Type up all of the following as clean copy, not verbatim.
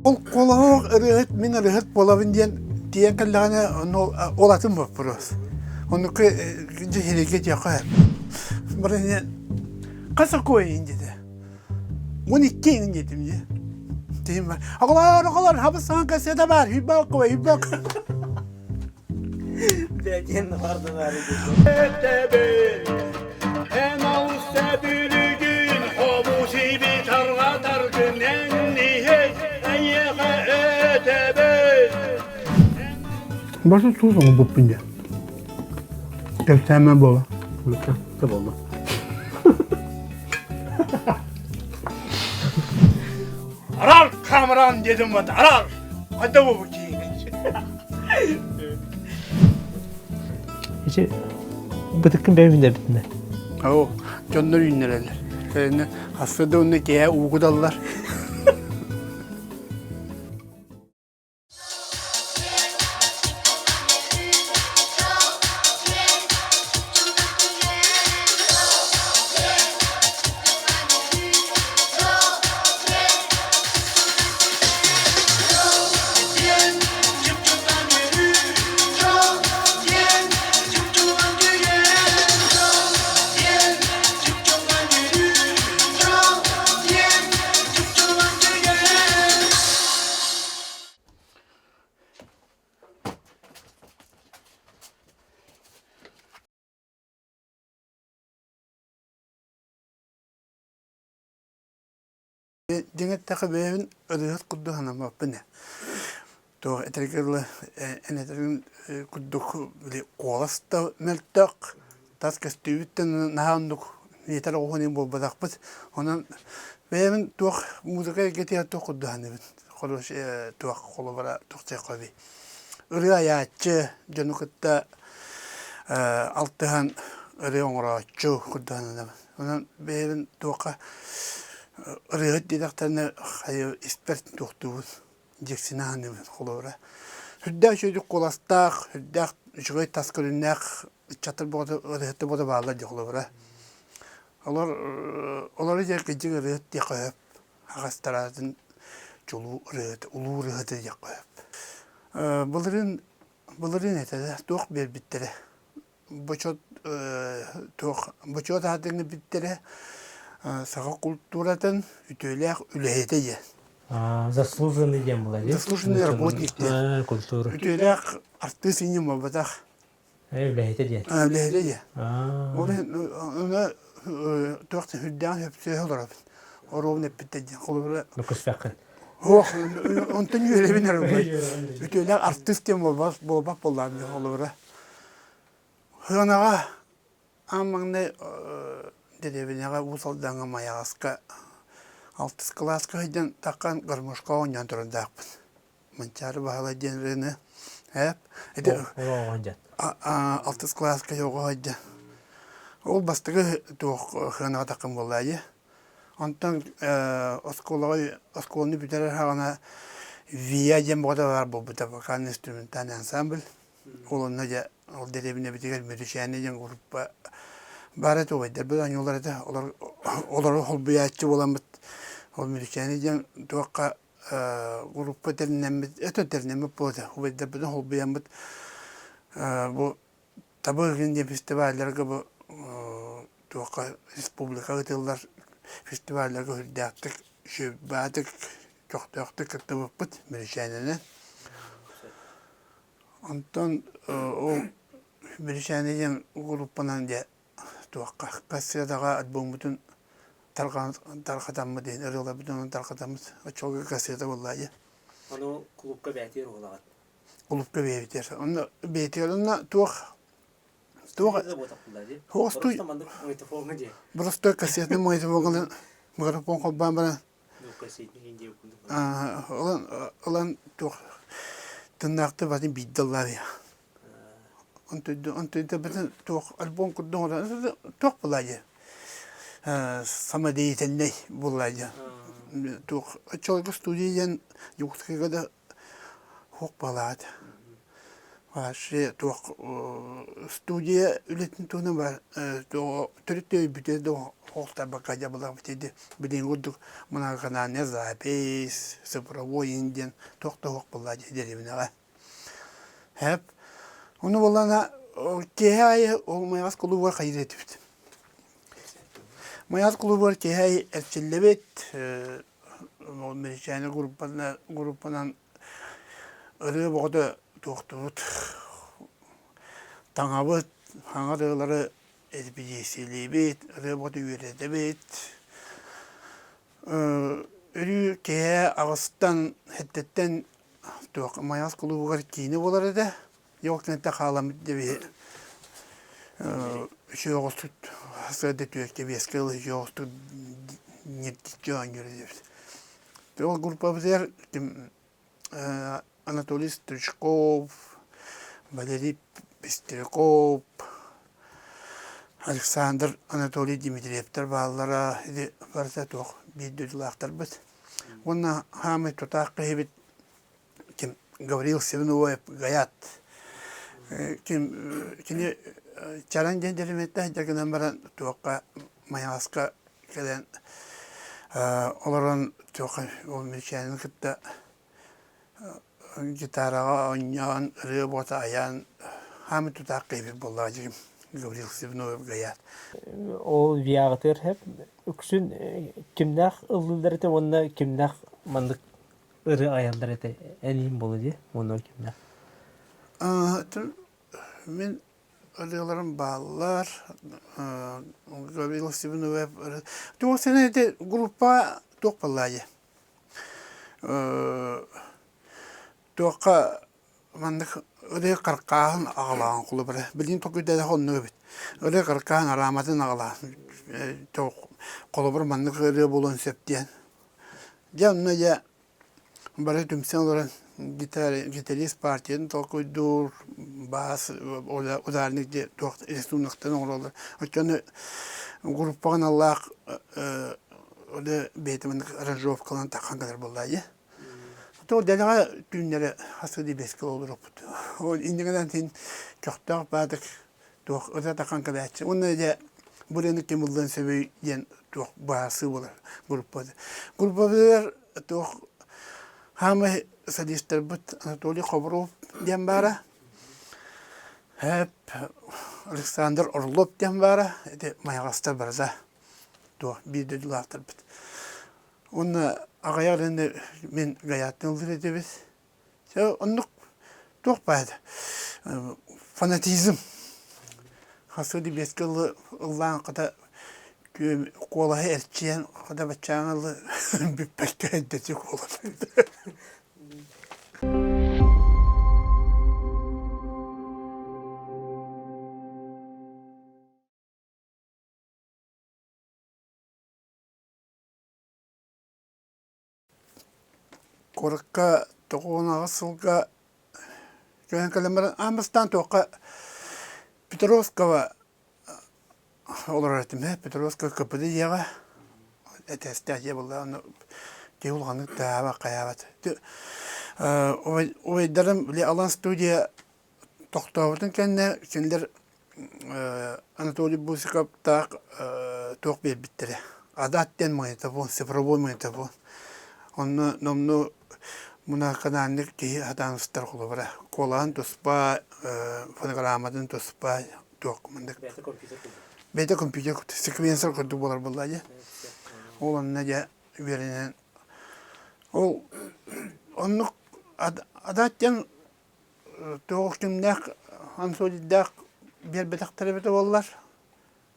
Ол куолаһоох ырыаһыт мин ырыаһыт буолабын диэн тиийэн кэллэҕинэ ону ол атын боппуруос. Оннука дьэ сирэйгэ диэххэ сөп. Баран иһэн хас окуойун диэтэ. 12 иҥин диэтим дии. Тиһим бар. Оҕолор, оҕолор, хабыс саҥа кассета баар, үйбэ окуой, үйбэ окуой. Этэбин, эн олус сөбүлүүгүн, хомус иби тарҕатаргын эн иһэй, эйиэхэ этэбин. Башы туус оҥорбуппун дьэ. Кэпсээмэ буола. Буолла. Арар камеран дедим вот, арар! Хайда бу Ити бытыккын бэйэм үүннэрбитинэ. Оо, дьоннор үүннэрэллэр. Кэлинэ хасса да уонна киэһэ уу куталлар. Дьиҥ эттэххэ бэйэбин ырыаһыт курдук санаммаппын ээ. Туох этэргэ дылы эн этэрин курдук били куолас да мөлтөх, тас көстүүбүт да наһаа оннук этэр оҕуһун иһин буолбатахпыт. Онон бэйэбин туох музыка эйгэтигэр туох курдук саныыбын. Туох холобура туох диэххэ Ырыа айааччы, дьону кытта алтыһан ырыа оҥорооччу курдук сананабын. Онон бэйэбин туохха ырыаһыт диэтэхтэринэ хайа испэр туохтуубун, дьиксинэ саныыбын холобура. Сүрдээх үчүгэйдик куоластаах, сүрдээх үчүгэй тас көрүҥнээх ыччаттар бөҕөтө ырыаһыттар бөҕөтө бааллар дии холобура. Олор олору дьэ кырдьык ырыаһыт диэххэ сөп. Аҕастараатын чулуу ырыаһыт, улуу ырыаһыт диэххэ сөп. Былырыын былырыын этэ да туох биэрбиттэрэ бочуот туох бочуот аатын билбиттэрэ саха култууратын үтүөлээх үлэһитэ диэн. Заслуженный диэн буолар дии. Заслуженный работник диэн. Культура. Үтүөлээх артыыс инньэ буолбатах. Үлэһитэ диэн. Үлэһитэ диэн. Ол иһин ону туох да сүрдээҕин сөпсөһө олоробун. Оруобун эппиттэр диэн. Холобура Мөккүспэххин. Суох, онтон үөрэбин эрэ Үтүөлээх артыыс диэн буолбат буолбат буоллаҕым дии холобура. Сыанаҕа аан маҥнай дэриэбинэҕэ Уус Алдаҥҥа Майаҕаска алтыс кылааска сылдьан таххан гармошка оонньоон турардаахпын. Манчаары Баһылай диэн ырыаны ээп ити алтыс кылааска оҕо сылдьан ол бастакы туох сыанаҕа таххан буоллаа дии. Онтон оскуолаҕа оскуоланы бүтэрэр саҕана ВИА диэн бөҕөтө баар буолбута вокально-инструментальный ансамбль. Ол онно дьэ ол дэриэбинэбитигэр Мүрүчээнэ диэн группа баар этэ убайдарбыт оонньуулар этэ. Олор олору холбуйааччы буоламмыт ол Мүрүчээнэ диэн туохха группа тэринэммит өтө тэринэммит буолуо убайдарбытын холбуйаммыт бу Табыгын диэн фестивалларга бу туохха республика ыытыллар фестивалларга сүрдээхтик үчүгэйбаатык көхтөөхтүк кыттыбыппыт Мүрүчээнэнэн. Онтон ол Мүрүчээнэ диэн группанан дьэ туохха кассетаҕа альбоммутун тарҕатаммыт диэн ырыаларбытын тарҕатаммыт оччолорго кассета буоллаа дии. Ону клубка бээтиир уһулаҕыт? Клубка бэйэбитигэр. Онно бэйэтигэр онно туох туох Хостуй Боростуой кассетный магнитофон микрофон холбоон баран ылан ылан туох тыннаахты батын биирдэ ыллаабыйа. Онтуйда туох альбом курдук туох буолла дии самодеятельнай буолла дии туох оччолорго студия диэн Дьокуускайга да Суох буолаат. Вообще туох студия үлэтин туһунан бар төрүт өйбүтэ да. Оҕустарбакка дьабылаабыт ити билиҥҥи курдук многоканальная запись, цифровой иҥ диэн туох да суох буолла дии дэриэбинэҕэ. Һэп. Ону буоллаҕына киэһэ аайы ол Майаҕас кулуубугар хайыыр этибит. Майаҕас кулуубугар киэһэ аайы эрчиллэбит, Мэричээни группанан ырыа бөҕөтө туохтуубут, таҥабыт, хаҥа ырыалары эрэпидиэссийэлиибит, ырыа бөҕөтө үөрэтэбит. Өрүү киэһэ аҕыстан, сэттэттэн туох Майаҕас кулуубугар киинэ буолар этэ. Ол кэнниттэн хааламмыт диэби үчүгэй оҕустук сарсыарда түөркэ биэскэ дылы үчүгэй оҕустук ньиргиччи оонньуур этибит. Ол группабытыгар ким Анатолий Стручков, Валерий Пестряков, Александр Анатолий Дмитриевтэр бааллара ити барыта туох биир дойдулаахтарбыт. Уонна хаамай тутаах киһибит ким Гаврил Севиновоев Гаят ким кини Чаран диэн дэриэбинэттэн сылдьар гынан баран туохха Майаҕаска кэлэн олорон туохха ол Мичээнин кытта гитараҕа оонньоон ырыа буота айаан хаамый тутаах киһибит буоллаҕа дьигим Гаврил Севиновоев Гаят. Ол ВИА-ҕытыгар һэп үксүн кимнээх ыллыыллар этэ уонна кимнээх маннык ырыа айаллар этэ эниин буолуо дии уонна кимнээх Мин ырыаларым бааллар. Гаврил Степановев туох сэнэ ити группа туох буоллаа дии туохха маннык ырыа каркааһын аҕалаан холобура билигин толкуйдаатах оннук эбит ырыа каркааһын арааматын аҕалаан холобур маннык ырыа буолуон сөп диэн Дьэ онно дьэ бары түмсэн олорон гитарист партиятын толкуйдуур, баас ударник диэн туох рисунактарын оҥороллор. Оччону группаҕа аналлаах бэйэтэ маннык аранжировкалаан таххан кэлэр буоллаа дии. То дэлэҕэ түүннэри хас да биэскэ олоруохпут. Ол иннигинэн син көхтөөх баатык туох ыта тахан кэлээччи. Уонна дьэ бу ырыаны ким ыллыан сөбүй диэн туох быһаарсыы буолар группада. Группабытыгар туох хаамай солистарбыт Анатолий Хобров диэн баара. Хэп Александр Орлов диэн баара. Ити Майаҕастар барыта туох биир дойдулаахтарбыт. Уонна аҕыйах ырыаны мин Гаятын ыллыыр этибит. Чэ, оннук туох баар фанатизм. Хас да биэскэ ыллаан хата куолаһы эрчийэн хата баччааҥҥа дылы бүппэккэ эрдэтик куолас. Куоракка 98 сылга көһөн кэлэн баран аан бастаан туохха Петровского олорор этим ээ Петровского КПД дьиэҕэ этээстээх дьиэ буолла ону киһи улаханнык тыаһаабат хайаабат убайдарым били Алан студия Тохтообутун кэннэ кинилэр Анатолий Босиковтаах туох биэрбиттэрэ Адат диэн магнитофон, цифровой магнитофон. Онно номнуо мунаарканааннык киһи сатаан устар холобура. Куолаһын туспа, фонограмматын туспа туох маннык. Бэйэтэ компьютер курдук. Бэйэтэ компьютер курдук, секвенсор курдук буолар буоллаа дии. Ол онно дьэ үөрэнэн ол оннук Адат диэн Туох кимнээх Анатолийдаах биэрбэтэхтэрэ эбитэ буоллар,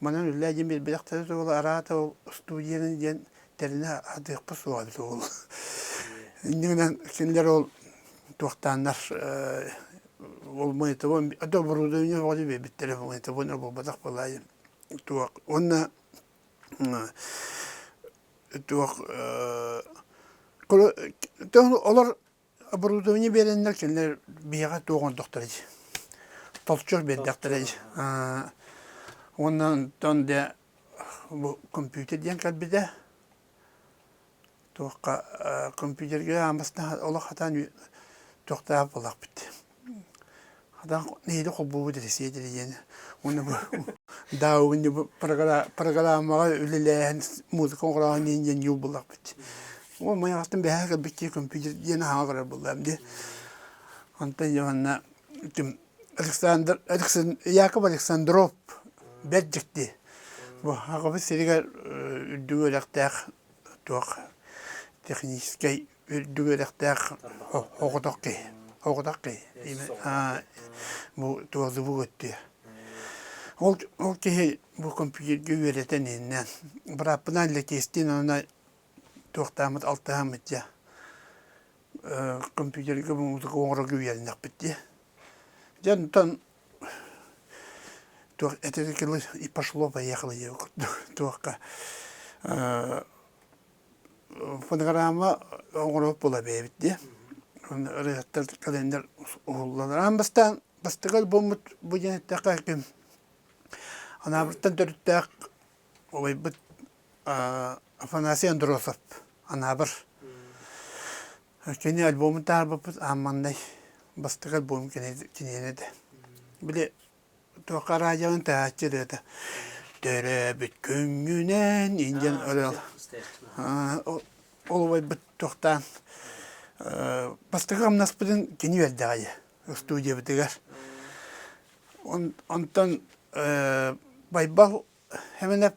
манан үллээ диэн биэрбэтэхтэрэ эбитэ буоллар, араата ол студияны диэн тэринэ сатыахпыт суоҕа эбитэ буолуо. Инньэ гынан кинилэр ол туохтааннар ол магнитофон это оборудование вроде биэрбиттэрэ магнитофон буолбатах буолаайы туох уонна туох олор Оборудование биэрэннэр кинилэр биһиэхэ туох оҥордохторой толчок биэрдэхтэрэй уонна онтон дьэ бу компьютер диэн кэлбитэ туохха компьютерга аан бастаан олох хатаан туохтаах буоллахпыт. Хатан нэһиилэ холбуубут этэ диэн. Уонна бу дааугун бу программаҕа үлэлээһин музыка оҥорооһун диэн диэн ньуу буллахпыт. Ол майаҕастан бэһээ кэлбит киһи компьютер диэн аһаҕа көрөр буоллаҕым дии. Онтон дьэ ким Александр Яков Александров бэрт дьикти. Бу аҕабыт сиригэр үрдүк үөрэхтээх туох техническэй үрдүк үөрэхтээх оҕотох киһи. Оҕотох киһи. Бу туох звук өттүө. Ол, ол киһи бу компьютерга үөрэтэн иһиннэн бырааппынаан Лэкиэстиин онно туохтааммыт алтыһаммыт дьэ компьютерга музыка оҥорорго үөрэннэхпит дии. Дьэ онтон туох этэргэ и пошло-поехало диэбит курдук туохха фонограмма оҥоруох буола бэйэбит дии. Уонна ырыаһыттар кэлэннэр уһуллалар. Аан бастаан бастакы альбоммут бу диэн эттэххэ ким Анаабыртан төрүттээх убайбыт Афанасий Андросов Анаабыр. Кини альбомун таһаарбыппыт аан маҥнай бастакы альбом киниэнэ этэ. Били туохха араадьыйаны таһааччы ырыата Төрөөбүт күҥҥүнэн индиан ырыал ол убайбыт туохтаан бастакы хамнаспытын кини биэрдэҕэ студиябытыгар. Онтон Байбал Хэмэнэп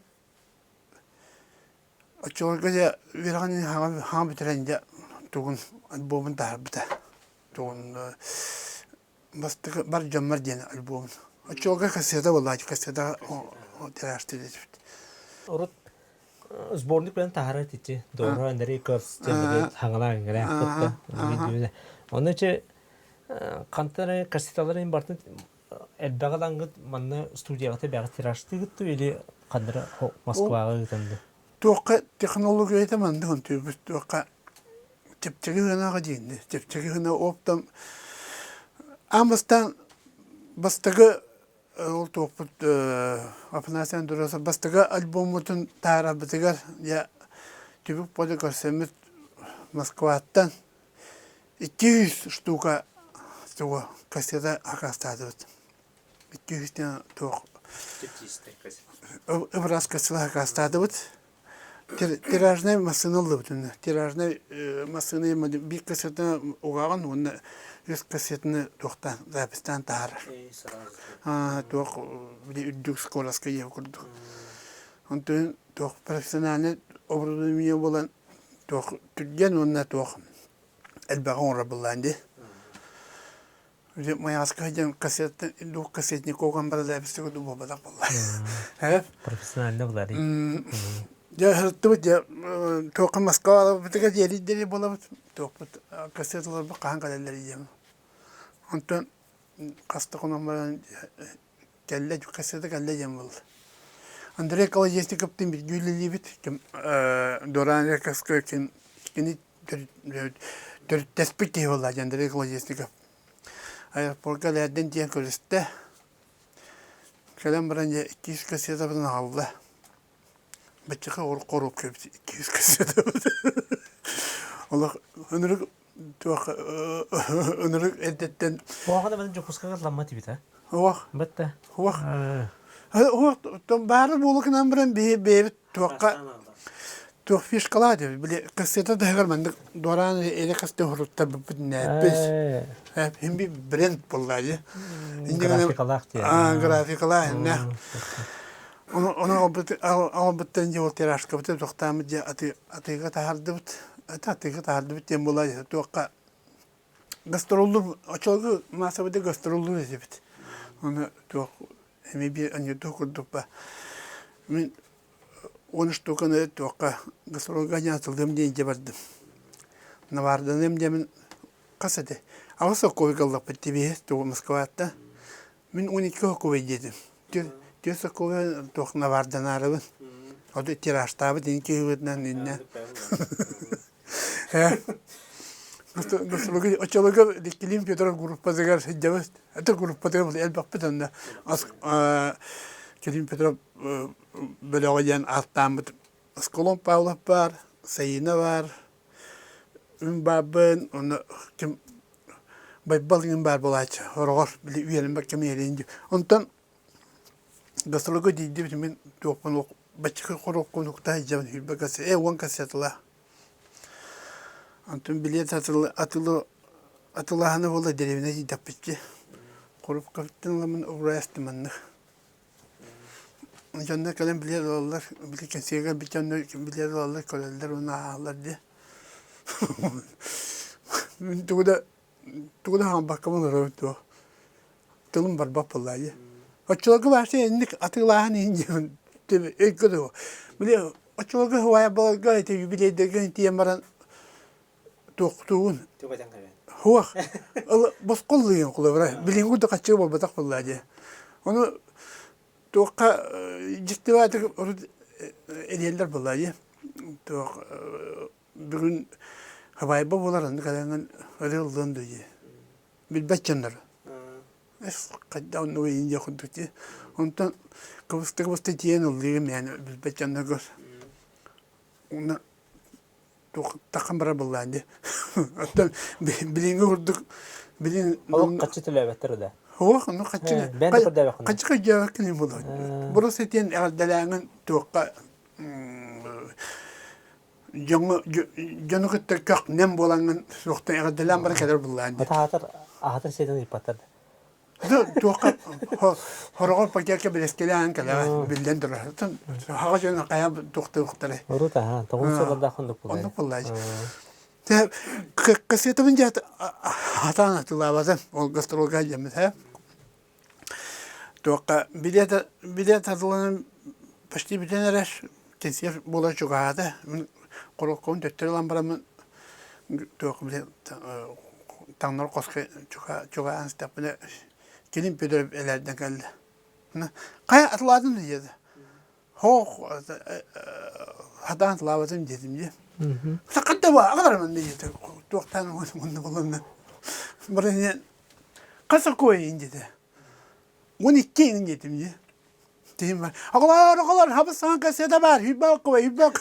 Оччолорго дьэ үөрэҕин хаҥа бүтэрэн дьэ тугун альбомун таһаарбыта. Тугун бастакы бар дьоммор диэн альбомун. Оччолорго кассета буоллааччы кассетаҕа тиражтыыр этибит. Урут сборник белен таһаарар итичи Дора Андрей Кырс диэн хаҥалаан иҥэрээхпит. Онно че хантан кассеталарын бартын Элбэҕи ылаҥҥыт манна студияҕа бэҕэ тиражтыыгыт дуу или ханна Москваҕа ыытан дуу? Туохха технологията маннык онтуйбут туохха чэпчэки гынаҕа диинни чэпчэки гына оптом аан бастаан бастакы ол туохпут Афанасий Андросов бастакы альбоммутун таһаарарбытыгар дьэ түбүк буола көрсөммүт Москваттан 200 штука тугу кассета акаастаатыбыт. 200 диэн туох ыбырас кассета акаастаатыбыт. Тиражнай массыына ыллыбыт онно. Тиражнай массыына биир кассетаны угаҕын уонна үс кассетаны туохтаан записьтаан таһаарар. Туох били үрдүк скоростка диэн курдук. Онтон туох профессиональный оборудование буолан туох түргэн уонна туох элбэҕи оҥорор буоллаан дии. Майаҕаска сылдьан кассеттан двух кассетник уган баралаабыт курдук буолбатах буолла. Профессионально булар. Дьэ сырыттыбыт дьэ туохха Москваҕа диэри буолабыт туохпут кассеталарбыт хаһан кэлэллэр диэн. Онтон хаста хонон баран Кэллэ, кассета кэллэ диэн буолла. Андрей Колодезниковтыын бииргэ үлэлиибит. Доран Рековскай кини төрүттэспит киһи буолла Андрей Колодезников. Аэропорка элээрдэн тиийэн көрүстэ. Кэлэн баран дьэ иккис кассетабытын аҕалла. Баччака хоруопка эбит иккис кассетабыт. Олох ынырык туох ынырык эрдэттэн Оҕо да Дьокуускайга ламмат эбит а? Уох. Бытта. Уох. Уох баары буолу гынан баран биһи бэйэбит туохха туох фишкалаа диэбит. Били кассета таһыгар маннык дуораан эле касты хоруттарбыппыт нээппис. Хим би бренд буолла дии. Графикалаах дии. Графикалаах иннэ. Ону албыттан дьэ ол тиражкабытын тохтооммут дьэ атыыга таһаардыбыт. Атыыга таһаардыбыт диэн буолла туохха гастроллуур оччолорго маассабайдык гастроллуур этибит. Ону туох эмиэ биир анекдот курдук ба мин 10 штуканы туохха гастролга анньаатыллыам диэн дьэ бардым. Наварданыам диэмин хас этэ аҕыс сокуой ыллахпыт тибиһи тугу Москваттан Мин 12 сокуобай диэтим. Түөрт сокуобай туох наварданаарыбын. Ото тиражтаабыт ини киһибитинэн иннэ. Оччолорго Клим Петров группатыгар сылдьабыт. Это группатыгар элбэхпит онно. Клим Петров бөлөҕө диэн ааттааммыт Сколон Павлов баар, Саина баар, мин баарбын, онно ким Байбал иҥин баар буолааччы. Хороҕор били үөрэммэт кэм иһэлиин дии. Онтон гастролга тиийдибит мин туохпун баччака хоруопкун укта сылдьабын сүүрбэ кассета 10 кассеталаах. Онтон билиэт атылы атылы атылааһына буолла дэриэбинэ тиийдэхпитчи. Хоруопкабыттан ыламмын убурайастым маннык. Дьоннор кэлэн билиэт ылаллар, били кэнсиэргэ кэлбит дьоннор билиэт ылаллар, көрөллөр уонна ааһаллар дии. Мин тугу да тугу да хаалбаккабын олоробут дуо тылым барбат буоллаа дии. Оччолорго вообще инник атыылааһын иһин диэн өйгө дуо. Били оччолорго һуайбаларга ити юбилейдэргэ тиийэн баран туохтуун Хуох босхол лыйын холобура билиҥҥи курдук хаччыы буолбатах буоллаа дии. Ону туохха дьиктибаатык урут эриэллэр буоллаа дии. Туох бүгүн хабайба буолар оннук кэлэҥҥин ырыа ыллыан дуу дии. Билбэт дьоннор. Хайдах оннугу индия курдук дии. Онтон кыбыста-кыбыста тиийэн ыллыыгын мээнэ билбэт дьонноргор. Уонна таххан барар буоллаан дии. Оттон билиҥҥи курдук билин Олох хаччы төлөөбөттөр да. Суох, ону хаччы хаччы кыдьаабаккын буолуо. Просто тиэн эҕэрдэлээҥин туохха дьоҥу дьону кытта көх-нэм буолаҥҥын суохтан эҕэрдэлээн баран кэлэр буоллаан дии. Аһатар аһатар сиэтин ыйпаттар да. Туохха хороҕор пакетка бэлэскэлээн кэлэҕэ биллэн турар. Хаҕа дьоно хайа туохтуохтары. Урут аха тоҕус сыллардаах оннук буолла. Оннук буолла. Кассетабын дьэ хатаан атылаабатым. Ол гастролга дьэммит Туохха билет билет атыланан почти бүтэн эрэр. Кэнсиэр буола чугаһаата. Мин коробкабын төттөрү ылан бараммын туох били таҥнар хоско чугаһаан истэхпинэ килим Петр элээрдэн кэллэ. Хайа атылаатын диэтэ. Хоох хатаан атылаабатым диэтим дии. Саккатта ба аҕалармын диэтэ. Туохтаан уонна буланна. Баран хас окуойын диэтэ. 12 иҥин диэтим дии. Тиһим бар. Оҕолор, оҕолор, хабыс саҥа кассета баар, хүббэ оккуба, хүббэ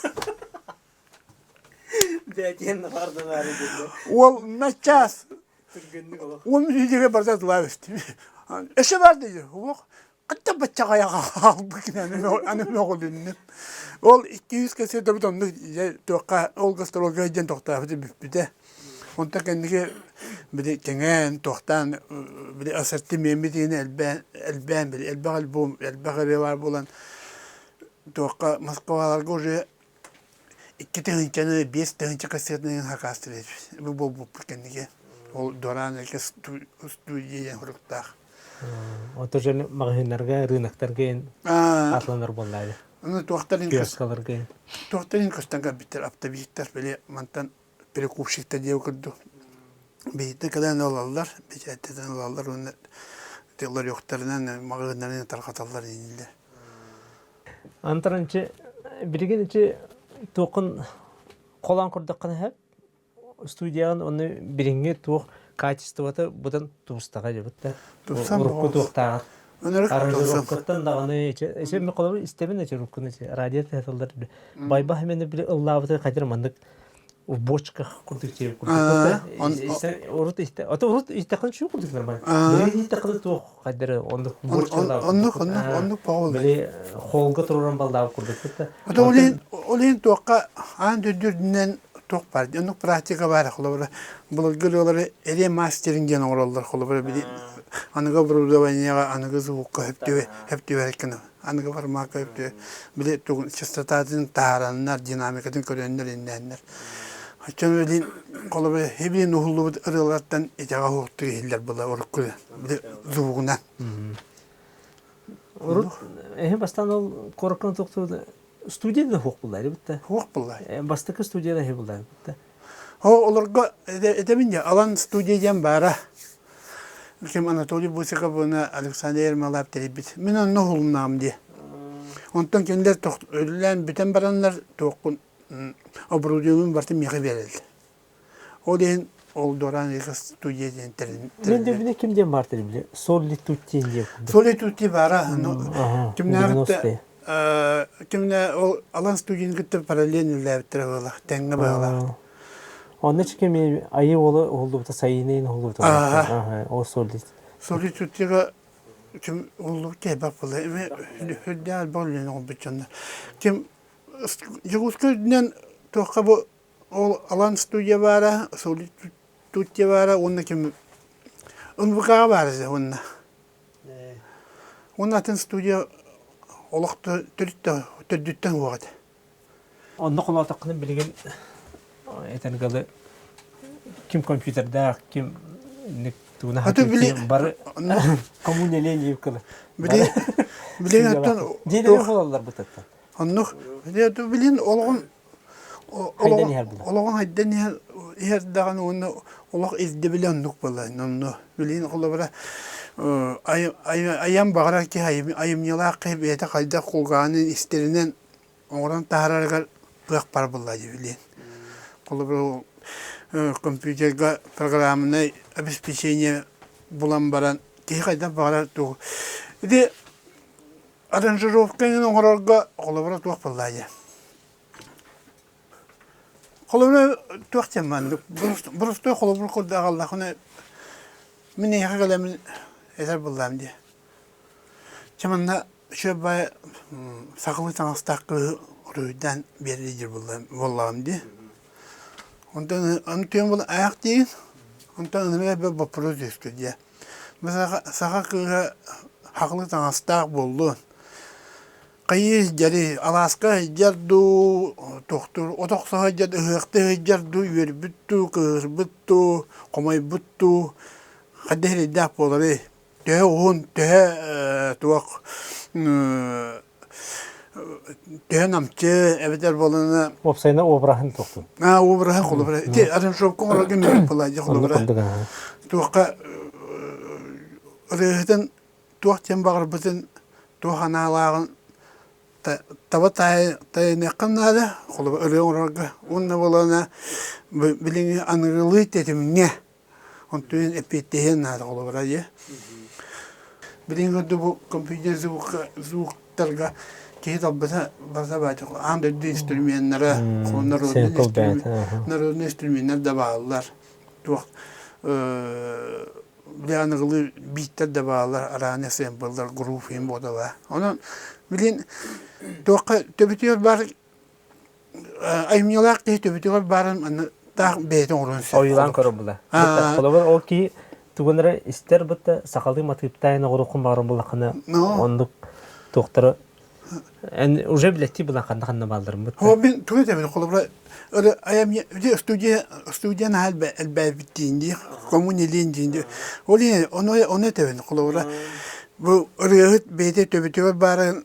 Бээтиэн баардан Уол начаас уон мүнүүтүгэ барда тылаабыт. Өссө бар диир. Уох, хатта баччаҕайаҕа хаалбыт аны мөҕүлүннүм. Ол 200 кассетабыт оннук туохха ол гастролга диэн тохтообут бүппүтэ. Онтон кэнники били кэҥээн, туохтаан били ассортимеммит иһин элбээн, элбээн били элбэх альбом, элбэх ырыа баар буолан туохха Москваларга уже 2 тыһыынчаны, 5 тыһыынча кассетаны хакаастыр этибит. Бу буолбуппут кэнники. Ол Доран эргэ студия диэн суруктаах. Ото же маҕаһыыннарга, рыноктарга атланар буоллаады. Аны туохтарын Киоскаларга. Туохтарын көстөн кэлбиттэр оптовиктар били мантан перекупщиктар диэбит курдук биһиттэн кэлэн ылаллар, бэчээттэтэн ылаллар уонна ларектарынан, маҕаһыыннарынан тарҕаталлар инилэр. Антон ичи билигин ичи туоххун холоон курдаххына сөп студияҕын онно билиҥҥи туох качествота быдан тубустаҕа дьабыт да урукку туохтааҕар аранжировкаттан даҕаны ичи мен холобур истэбин ичи уруккуну ичи радио тыһаталлар байбах эмени били ыллаабыты хадыр маннык в бочках курдук тиэбит курдук урут истэ ото урут истэххин чүү курдук нормально билигин истэххин туох хайдары оннук оннук оннук оннук били холга туруран балдаабыт курдук да Ото ол иһин ол иһин туохха аан дойду үрдүнэн туох баар оннук практика баар холобура былыргы ырыалары ремастеринг диэн оҥороллор холобура били аныгы оборудованиеҕа аныгы звукка хөптүбэрик гына аныгы формакка хөптүбэ били тугун частотатын таһаараннар динамикатын көрөннөр иннээннэр оччону билин холобура хибин уһуллубут ырыалартан итэҕэ уһуктук иһиллэр була урукку били звугунан Урут эһи бастаан ол куораккан тохтуу студия да хуох буллар битта. Хуох буллар. Бастакы студия да хи буллар битта. О олорго этэбин я Алан студия диэн баара. Ким Анатолий Бусиков уонна Александр Ермолаев тэрийбит. Мин онно уһулуннаҕым дии. Онтон кинилэр өлүлээн бүтэн бараннар туохпун оборудованием барытын миэхэ биэрэллэр. Ол иһин ол Доран студия диэн тэрин. Мен де ким диэн бар били Солли Тутти диэн. Солли Тутти баара. Кимнээҕиттэ кимнэ ол Алан студияны кытта параллельно үлэлээбиттэрэ буолла, тэҥҥэ быһалаах. Онно чикеми айы уолу уһуллубута сайыны уһуллубута. Ол солит. Солит туттига ким уһуллубут кэбэк була. Эми хүрдээх элбэх үлэни оҥорбут дьоннор. Ким Дьокуускай үрдүнэн туохха бу ол Алан студия баара, Солит студия баара уонна ким НВК баара уонна. Уонна атын студия олох төрдүттэн уох этэ. Онно холоотоххуна билигин этэн галы ким компьютердаах, ким тугуна бары коммунален диэбит Били билигин оттон Дьиэлэри хололлор бытаттан. Оннук билин олоҕун олоҕун хайдан иһэр иһэр даҕаны уонна олох ирдэбилэ оннук буолла онно билигин холобура айан баҕарар киһи айымньылаах киһи бэйэтэ хайдах кулгааҕынан истэринэн оҥорон таһаарарыгар кыах баар буолла дии билигин. Холобура компьютерга программнай обеспечение булан баран киһи хайдах баҕарар тугу ити аранжировка эҥин оҥорорго холобура туох буолла дии. Холобура туох диэн маннык боростуой холобур курдук аҕаллаххына мин эйиэхэ кэлэммин этэр буоллаҕым дии. Чэ манна үчүгэй баайы сахалыы таҥастаах кыыһы уруһуйдаан биэрэр диир буоллаҕым дии. Онтон аны түөн буолан айах диигин, онтон аны элбэх боппуруос үөскүүр дии. Саха кыыһа сахалыы таҥастаах буоллун, хайыы сылдьарый, алааска сылдьар дуу, туохтуур от охсо сылдьар, ыһыахтыы сылдьар дуу, үөрбүт дуу, кыыһырбыт дуу, хомойбут дуу, хайдах эрэйдээх буоларый? Төһө уһун, төһө туох төһө намчы эбэтэр буолана Уопсайынан обраһын туохтун. Аа, обраһа холобура. Ити аранжировка оҥорорго мин была холобура. Туохха ырыаһытын туох диэн баҕарбытын, туох анаалааҕын таба тайыныаххын наада, холобура ырыа оҥорорго. Уонна буолана билиҥҥи аныгылыы тэтимҥэ Онтуйан эппиэттэһиэн наада холобура дии. Билигин көрдө бу компьютер звука звуктарга киһи талбыта барыта баата аан дойду инструменнара народный народный инструменнар да бааллар туох били аныгылыы бииттэр да бааллар арааны сэмпллар грув иһин буотала онон билин туохха төбүтүгэр баар айымньылаах киһи төбөтүгэр баарын манна таах бэйэтин оҥоруон сөп. Ойуулаан көрөр була. Холобур ол киһи тугун эрэ истэр бытта сахалыы матыыптаан оҥоруоххун баҕарар буоллаххына оннук туохтары эн уже билэттии булан ханна ханна баалларын бытта. Хо мин тугу этэбин холобура айам студия студия наһаа элбээбиттиин дии коммунилиин диин ол ону ону этэбин холобура бу ырыаһыт бэйэтэ төбөтүгэр баарын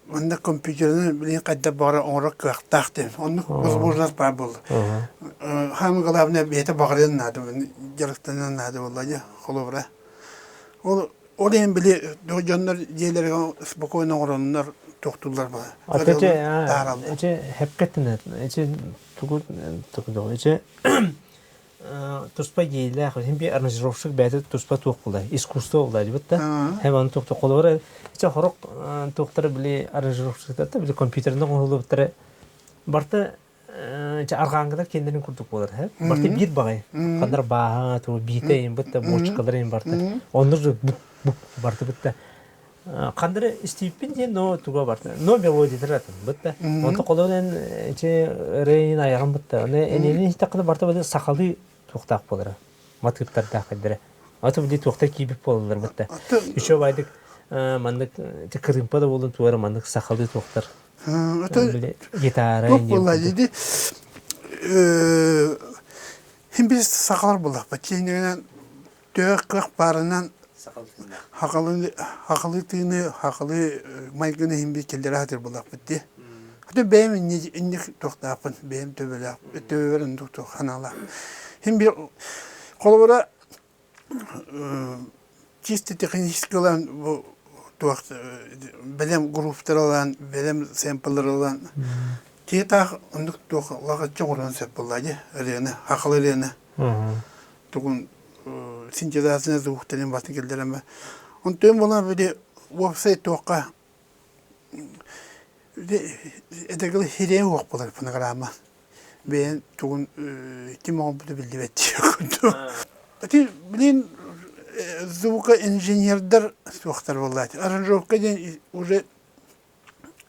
Манна компьютерынан билигин хайдах баҕарар оҥорор кыахтаах диэн. Оннук возможность баар буолла. Самое главное бэйэтэ баҕарыан наада, дьарыктаныан наада буолла дьэ, холобура. Ол ол иһин били дьоннор дьиэлэригэр спокойно оҥороннор тохтууллар буолла. Ата эчи хепкеттин эчи тугу тугу эчи туспа идеялаах, син биир аранжировщик бэйэтэ туспа туох буолар, искусство буолар дибит да. Хэм аны туох холобура ичэ хорок туохтара били аранжировщиктар били компьютерынан оҥоһуллубуттара барта чэ арҕааҥҥыдар киэннэрин курдук буолар һэ. Барта биир баҕай. Ханнар бааһа, туу биитэ им бытта бочкалар им барта. Оннур бук бук барты бытта. Ханнары истииппин диэн но туга барта. Но мелодиятыр атын бытта. Онто холонен ичи рейн аяҕын бытта. Аны энени иһтэххинэ барта били сахалыы туохтаах буолара. Матыыптардаах кэлдэрэ. Аты били туохтар киирбит буолаллар бытта. Еще байдык маннык кырыымпа да буолун туора маннык сахалыы туохтар. Били гитара Туох буолла диди хим біз сахалар буоллахпыт. Чинигинэн төһө кыах баарынан хахалы тыыны, хахалы майгыны иһин биир киллэрэ сатыыр буоллахпыт дии. Хата бэйэм инник туохтаахпын, бэйэм төбөлөөх, төбөбөр оннук туох санаалаах. Иһин биир холобура чисто технически ылан бу туох бэлэм групптары ылан, бэлэм сэмпллары ылан киһи таах оннук туох лаҕыччы оҥоруон сөп буолла дии ырыаны, хахалы ырыаны. Тугун синтезация звуктарын батын киллэрэн Онтон буолан били уопсай туохха этэгил хириэ уох буолар фонограмма. Бэйэн тугун ким оҥорбута биллибэт диэх курдук. Ити билин звукоинженердэр суохтар буоллаати. Аранжировка диэн уже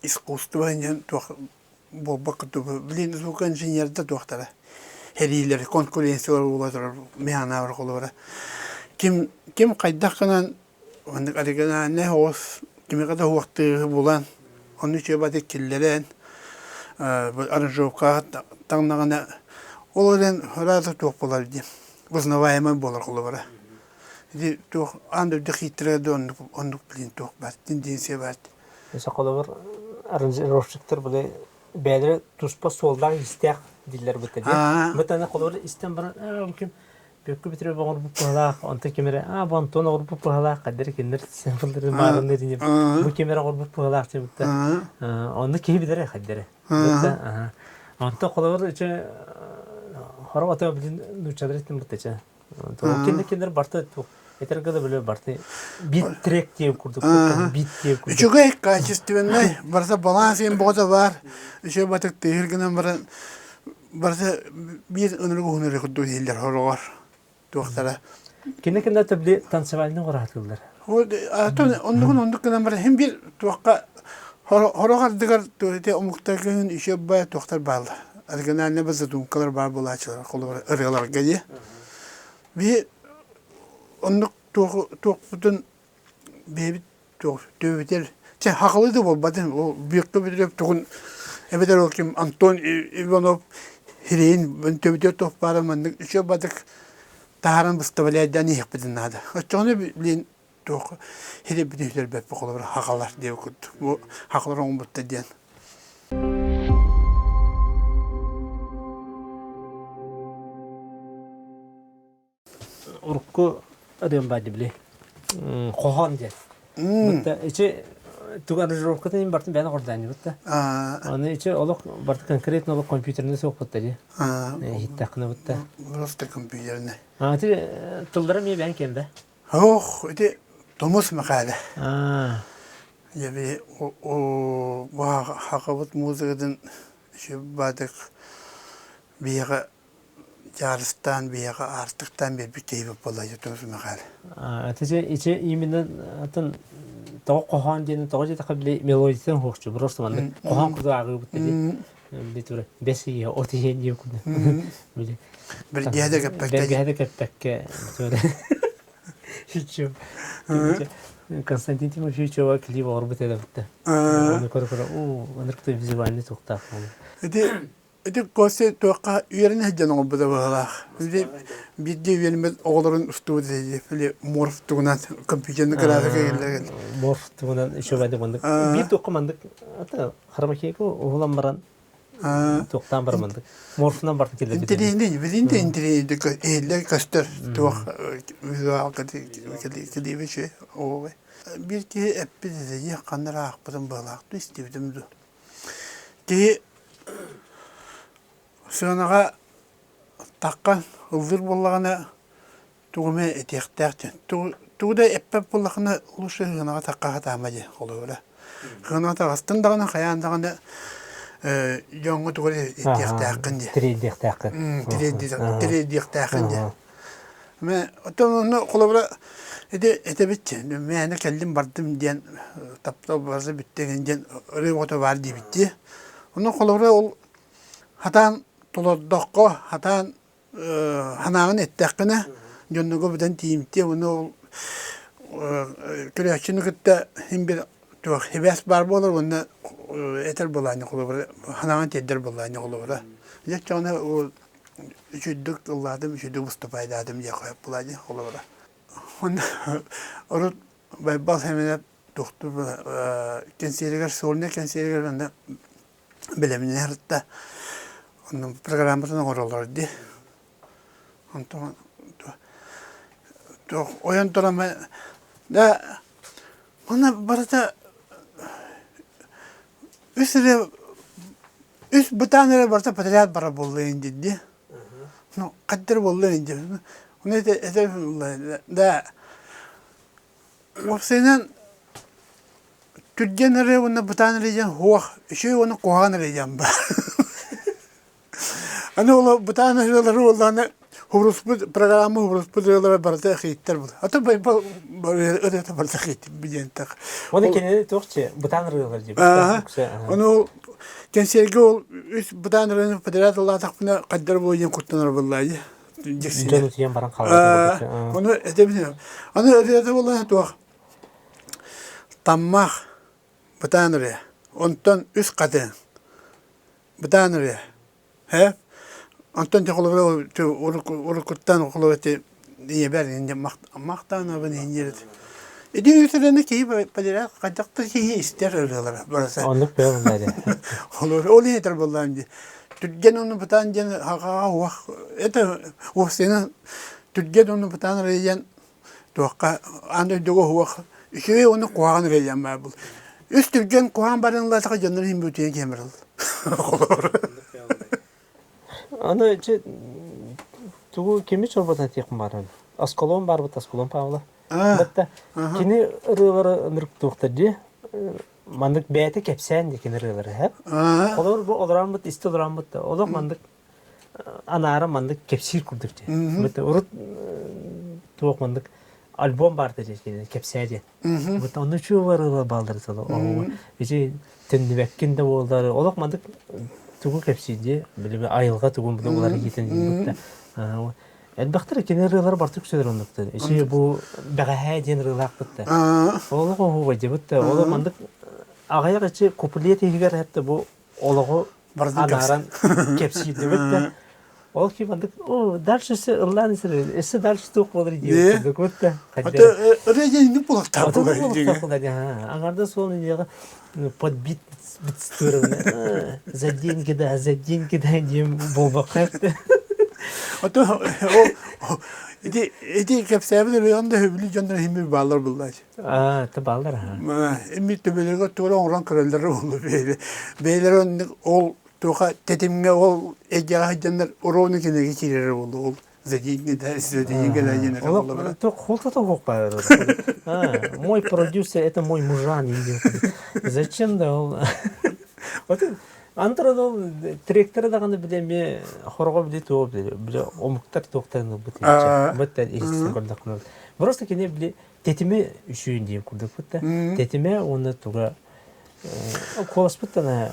искусство диэн туох буолбат курдук. Билин звукоинженердэр туохтара эриилэр конкуренциялар буола турар миһанаабар холобура. Ким ким хайдах гынан Маннык оригинальнай оҕус кимиэхэ да уһуохтыыһы булан, ону үчүгэй киллэрэн, аранжировкаҕа таҥнаҕына, ол эрэн ыраата туох буолар дии, узнаваемай буолар холобура. Ити туох аан дойду хитрэ да оннук оннук блин туох баар, тенденция баар. Өссө холобур аранжировщиктар били бэйэлэрэ туспа суоллаах-иистээх дииллэр бытта дии. Бытаны холобур истэн баран, аа бу ким Бүөккэ Петрович оҥорбут быһалаах, онтон ким эрэ, аа, бу Антон оҥорбут быһалаах, хайдары кинилэр сэмпылларын баарыннар дии, бу ким эрэ оҥорбут быһалаах диэбиттэ. Онно киһи билэрэ хайдары. Онтон холобур ичэ хорох ото билин нууччалар иттин бутта чэ. Кинилэр кинилэр барта этэр гына биле барты бит трек диэн курдук бит диэн курдук. Үчүгэй, качественный, барыта баланс иэн боҕото баар. Үчүгэй батык тыһыр гынан баран барыта биир ынырык уһун эрэ курдук иһиллэр хороҕор туохтара. Кини кэннэ били танцевальный ураатыллар. Оннугун оннук гынан баран хин бир туохха хорох ардыгар ити омуктаргын еще бай туохтар бааллар. Оригинальный бы задумкалар баар буолааччылар холобура ырыаларга дии. Би оннук туохпутун бэйэбит туох түөбүтэр чэ хахылы да буолбатын ол бүөккэ бүтүрүп тугун эбэтэр ол ким Антон Иванов хириин төбүтэр туох баара маннык үчүгэй бадык таһааран выставляйдаан иһиэхпитин наада оччоҕуна билин туох хирэбитин сүтэрбэппит холобура хахалар диэбит курдук бу хахалар оҥорбуттар диэн. Урукку ырыам баар били хоһоон диэн. Бутта ичи тугу аранжировкатын иһин бартын бэйэн оҕордоонньубут да. Аны ичи олох барты конкретно олох компьютерный суохпут дии. Иһиттэххинэ бутта. Просто компьютерный. А ити тыллара эмиэ бэйэн киэн да? Ох, ити Тумус Мэхээлэ. Дьэ хахабыт музыкатын баатык биһиэхэ дьаарыстаан биһиэхэ аартыктаан биэрбит киһибит буолла Тумус Мэхээлэ. Ити ити именно атын тоҕо хоһоон диэн тоҕо диэтэххэ били мелодиятын хуохчу просто маннык хоһоон курдук ааҕыыбыт дии. Били тура бэс ийэ от ийэ диэн курдук. Били Бэргэһэ да кэппэккэ. Бэргэһэ да кэппэккэ Чиччу. Константин Тимофеевичева клип оҥорбут этэ бутта. Оны көрө-көрө, уу, ынырык визуальный туохтаах. Ити Ити Костя туохха үөрэнэ сылдьан оҥорбута быһыылаах. Били биирдэ үөрэммит оҕолорун устубут этэ били морф тугунан компьютерный графика кэллэрин. Морф тугунан үчүгэйдик маннык. Биир туохха маннык ата хромакейка уһулан баран туохтаан баран маннык морфунан баран киллэрбит. Интэриэһинэй, билин да интэриэһинэй иһиллэр көстөр туох визуал кэлиибэ үчүгэй оҕобой. Биир киһи эппит этэ ханна эрэ аахпытым быһыылаах дуу истибитим дуу. Киһи сыанаҕа таххан ыллыыр буоллаҕына тугу эмэ этиэхтээх диэн. Тугу да эппэт буоллаххына лучше сыанаҕа тахха сатаама диэн холобура. Сыанаҕа таҕыстын даҕаны хайаан даҕаны дьоҥҥо тугу эрэ этиэхтээххин диэн. Тириэрдиэхтээххин. Тириэрдиэхтээххин диэн. Мэ оттон онно холобура ити этэбит мээнэ кэллим бардым диэн таптал барыта бүттэ игин диэн ырыа оҕото баар диэбит дии. Онно холобура ол хатаан толордоххо, хатаан санааҕын эттэххинэ дьоннорго бүтэн тиийимтиэ уонна ол көрөөччүнү кытта син бир туох сибээс баар буолар уонна этэр буолаанньа холобура санааҕын тиэрдэр буолаанньа холобура. Дьэ оччоҕуна ол үчүгдүк ыллаатым, үчүгдүк выступайдаатым диэх буолаа дии холобура. Уонна урут Байбал Сэмэнэп тохтуур кэнсиэригэр, сольнай кэнсиэригэр онно бэлэмнэнэ сырытта. Онно программатын оҥороллор дии. Онтон туох ойон туран да манна барыта үс эрэ үс бытаан эрэ барыта подряд барар буолла диэн дии. Ну, хаттар буолла диэн. Ону это это да уопсайынан түргэн эрэ уонна бытаан эрэ диэн суох, үчүгэй уонна куһаҕан эрэ диэн баар. Аны ол бытаан ырыалары уоллааны хубуруспут программа хубуруспут ырыалара барыта хииттэр был. Ата ырыата барыта хиит диэнтэх. Оны кинини туохчы бытаан ырыалар дип. Оны ол кэнсиэргэ ол үс бытаан ырыаны подряд ыллаатахпына хайдар буолуон куттанар буоллаа Дьон утуйан баран хаалар. Оны этэбин. Аны ырыата буолла туох таммах бытаан ырыа. Онтон үс хатыҥ бытаан ырыа. Ээ, онтон дьэ холобура уруккуттан холобура ити ийэбэр инньэ махтаанабын инньэ Ити үтүрэнэ киһи подряд хайдах да киһи истэр ырыалара барыта. Оннук бэйэ буолла Холобура ол иһитэр буоллаҕым дии. Түргэн уонна бытаан диэн хахаҕа уох это уопсайынан түргэн уонна бытаан ырыа туохха аан дойдуга уох үчүгэй уонна куһаҕан ырыа баар был. Үс түргэн куһаҕан баран ыллаатаха дьоннор иһин бүтүйэн киһи барыл. Аны ити тугу кими чорботон этиэхпин бааран Аскалон баарбыт Аскалон Павлов. Батта кини ырыалары ынырык туохтар дии маннык бэйэтэ кэпсээн дии кини ырыалары һэп. Олор бу олороммут истэ олороммут да олох маннык анаара маннык кэпсиир курдук дии. Бут урут туох маннык альбом баар дии кэпсээ диэн. Вот ону чуо ырыалар бааллар соло. Ити төннүбэккин да буоллар олох маннык тугу кэпсиир дии били айылҕа тугун булар иитин бутта элбэхтэр кини ырыалар барты үксэлэр оннуктар ити бу бэҕэһээ диэн ырыалаахпыт да олох оһуобай дебит да олох маннык аҕыйах ичи куплет иһигэр хэтте бу олоҕу анааран кэпсиирдибит да ол ки маннык о дальше өссө ыллаан өссө дальше туох буолар диэбит курдук да ырыа диэн буолуохтаах буолар аҥарда суол иньэҕэ подбит за деньги да за деньги да диэн буолбакка Ото ити ити кэпсээбит ырыаҕын да сөбүлүү дьоннор иһин бааллар буллаачы. Аа, это бааллар аха. Эми төбөлөргө туора оҥорон көрөллөрө буолла бэйэлэрэ. Бэйэлэрэ оннук ол туоха тэтимҥэ ол эйгэҕэ сылдьаннар ровно кинигэ киирэрэ буолла ол за деньги да за деньги да диэн эрэ буолла. Холтото суох баар. Мой продюсер это мой мужан. Зачем да ол? Вот Антра ол тректора даҕаны били эмиэ хороҕо били туох били били омуктар туохтарын ылбыт быттан иһитсэн көрдөххүнэ просто кини били тэтими үсүүн диэн курдук да тэтимэ уонна туга куоласпыттан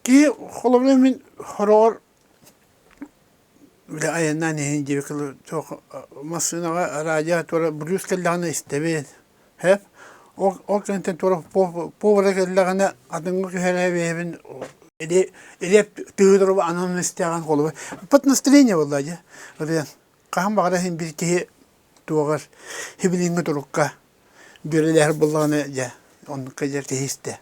Киһи холобура мин хороҕор били айаннаан иһин диэбит туох массыынаҕа радио туора блюз кэллэҕинэ истэбин һэп ол ол кэнниттэн туора повара кэллэҕинэ атыҥҥа түһэрэ бэйэбин или или тыһыдору анан истэҕин холобура под настроение буолла дьэ ырыан хаһан баҕарар иһин биир киһи туоҕар хибилиҥҥи турукка бүөрэлэһэр буоллаҕына дьэ оннукка дьэ киһи истэ.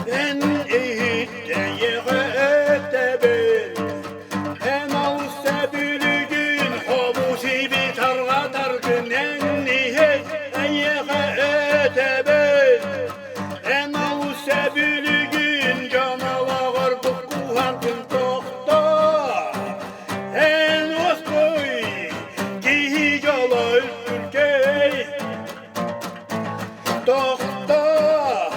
Эн иһиттэйэҕэ этэбин, эн олус сөбүлүүгүн, хобу-сиби тарҕатаргын эн иһит эйиэхэ этэбин. Эн олус сөбүлүүгүн, дьон олоҕор буккуһаргын тохтоо. Эн уоскуй, киһи дьоло үрдүкэй. Тохтоо,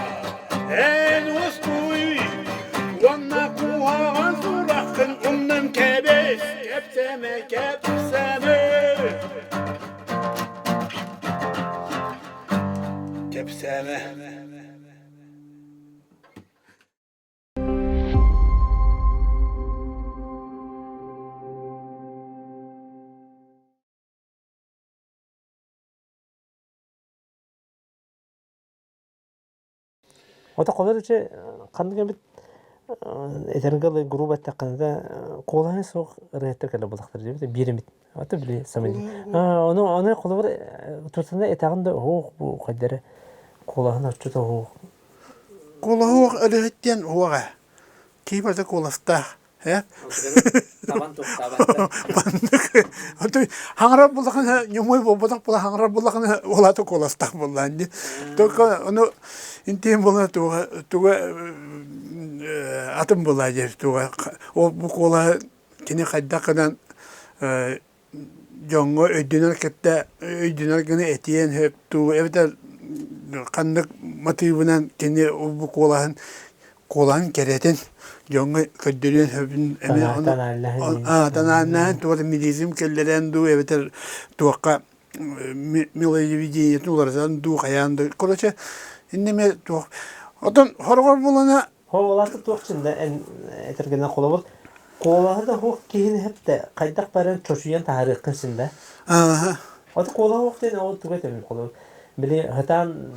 эн уоскуй уонна куһаҕан сураххын умнан кэбис, кэпсэмэ, кэпсэмэ. Кэпсээмэ. Ото холор ичи ханнык эбит этэргэ дылы грубо эттэххинэ да куолаһа суох ырыаһыттар кэлэ булахтар диэбит биир эмит ото били самый ону ону холобур турсана этэҕин да оһуох бу хайдары куолаһын оччото оһуох Куолаһуох ырыаһыт диэн уоҕа киһи барыта куоластаах э. Табан туохтаабаттар. Маннык Отой хаҥарар буллахына ньумуй буолбатах була хаҥарар буллахына уолата куоластаах буоллаан дии. Только ону интиим буолан туга туга атын буолаа диир туга ол бу куолаһы кини хайдах гынан дьоҥҥо өйдөнөр кытта өйдөнөр гына этиэн сөп дуу эбэтэр ханнык матыыбынан кини бу куолаһын куолаһын кэрэтин дьоҥҥо көрдөрүөн сөбүн эмиэ танааннаһан туох мелизм киллэрэн дуу эбэтэр туохха мелодиятын уларытан дуу хайаан дуу короче иннэ эмиэ туох отон хороҕор буолана Хоолаата туох чында эн этэргэнэн холобур куолаһы да хуох киһини хэптэ хайдах баран чочуйан таһаарыаххын син да. Ааха. Ото куолаһы хуох диэн ол туга этэмин холобур били хатаан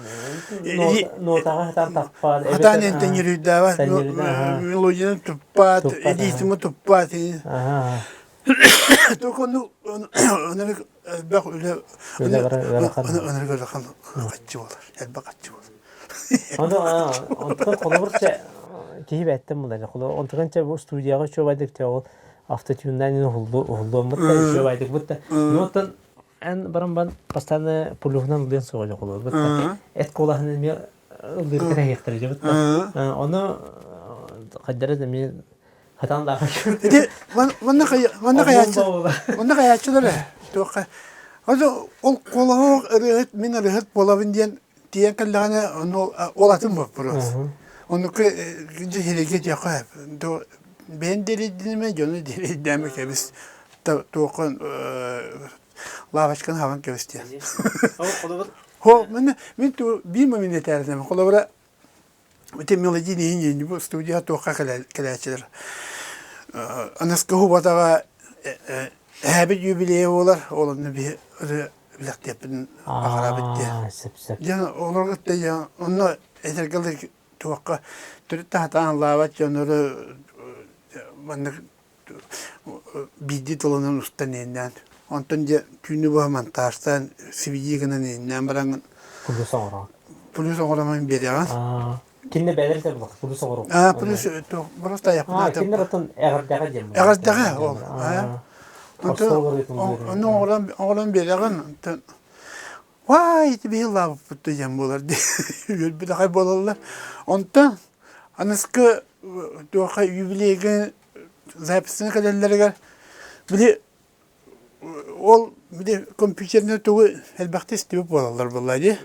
нотаҕа хатаан таппаат хатаан энтэн юрүйдаабат мелодияны туппаат ритмы туппаат только ону онорик элбэх үлэ онорик ыарахан хаччы буолар элбэх хаччы буолар Ону онтон холобур чэ киһи бэттэн булар. Холобур онтон чэ бу студияҕа үчүгэйдик чэ ол автотюннан уһуллу уһуллуоммут да үчүгэйдик бутта. Ну оттон эн баран бан постоянно плюһунан ылыан суоҕа холобур бутта. Эт куолаһын эмиэ ыллыыр кэтэһиэхтэрэ дьэ бутта. Ону хайдара да эмиэ хатан да Ити манна манна хайааччы манна хайааччылар туохха ол куолаһоох ырыаһыт мин ырыаһыт буолабын диэн Тиийэн кэллэҕинэ ону ол атын боппуруос. Оннуку дьиһиригэ диэххэ бэйэн диэрийдинимэ дьону диэрийдээмэ кэбис туоххун лавочканы хабан кэбис диэн. Хо мин мин биир момент этээринэм холобура ити мелодийный иһин бу студия туохха кэлээччилэр аныскы хубатаҕа эһээбит юбилейа буолар ол онно биһи билэхтиэппин баҕарабыт диэн. Сөп-сөп. Дьон олорго дьон онно этэргэлэр туохха төрүт да сатаан ыллаабат дьоннору маннык биирдии тылынан устан иэннээн онтон дьэ түүнү быһа монтажтаан сибидии гынан иэннээн бараҥҥын Плюс оҥороҕун. Плюс оҥоромун биэрэҕин. Кинилэр бэйэлэрэ да булах плюс оҥору. Аа плюс просто айахпын Кинилэр оттон эҕэрдэҕэ диэн. Эҕэрдэҕэ ол. Ону оҥорон оҥорон биэрэҕин онтон Вай, ити биһи ыллаабыппыт диэн буолар дии. Үөрбүт аҕай буолаллар. Онтон аныскы туохха юбилейга записьны кэлэллэригэр били ол били компьютернай тугу элбэхтик истибит буолаллар буолла дии.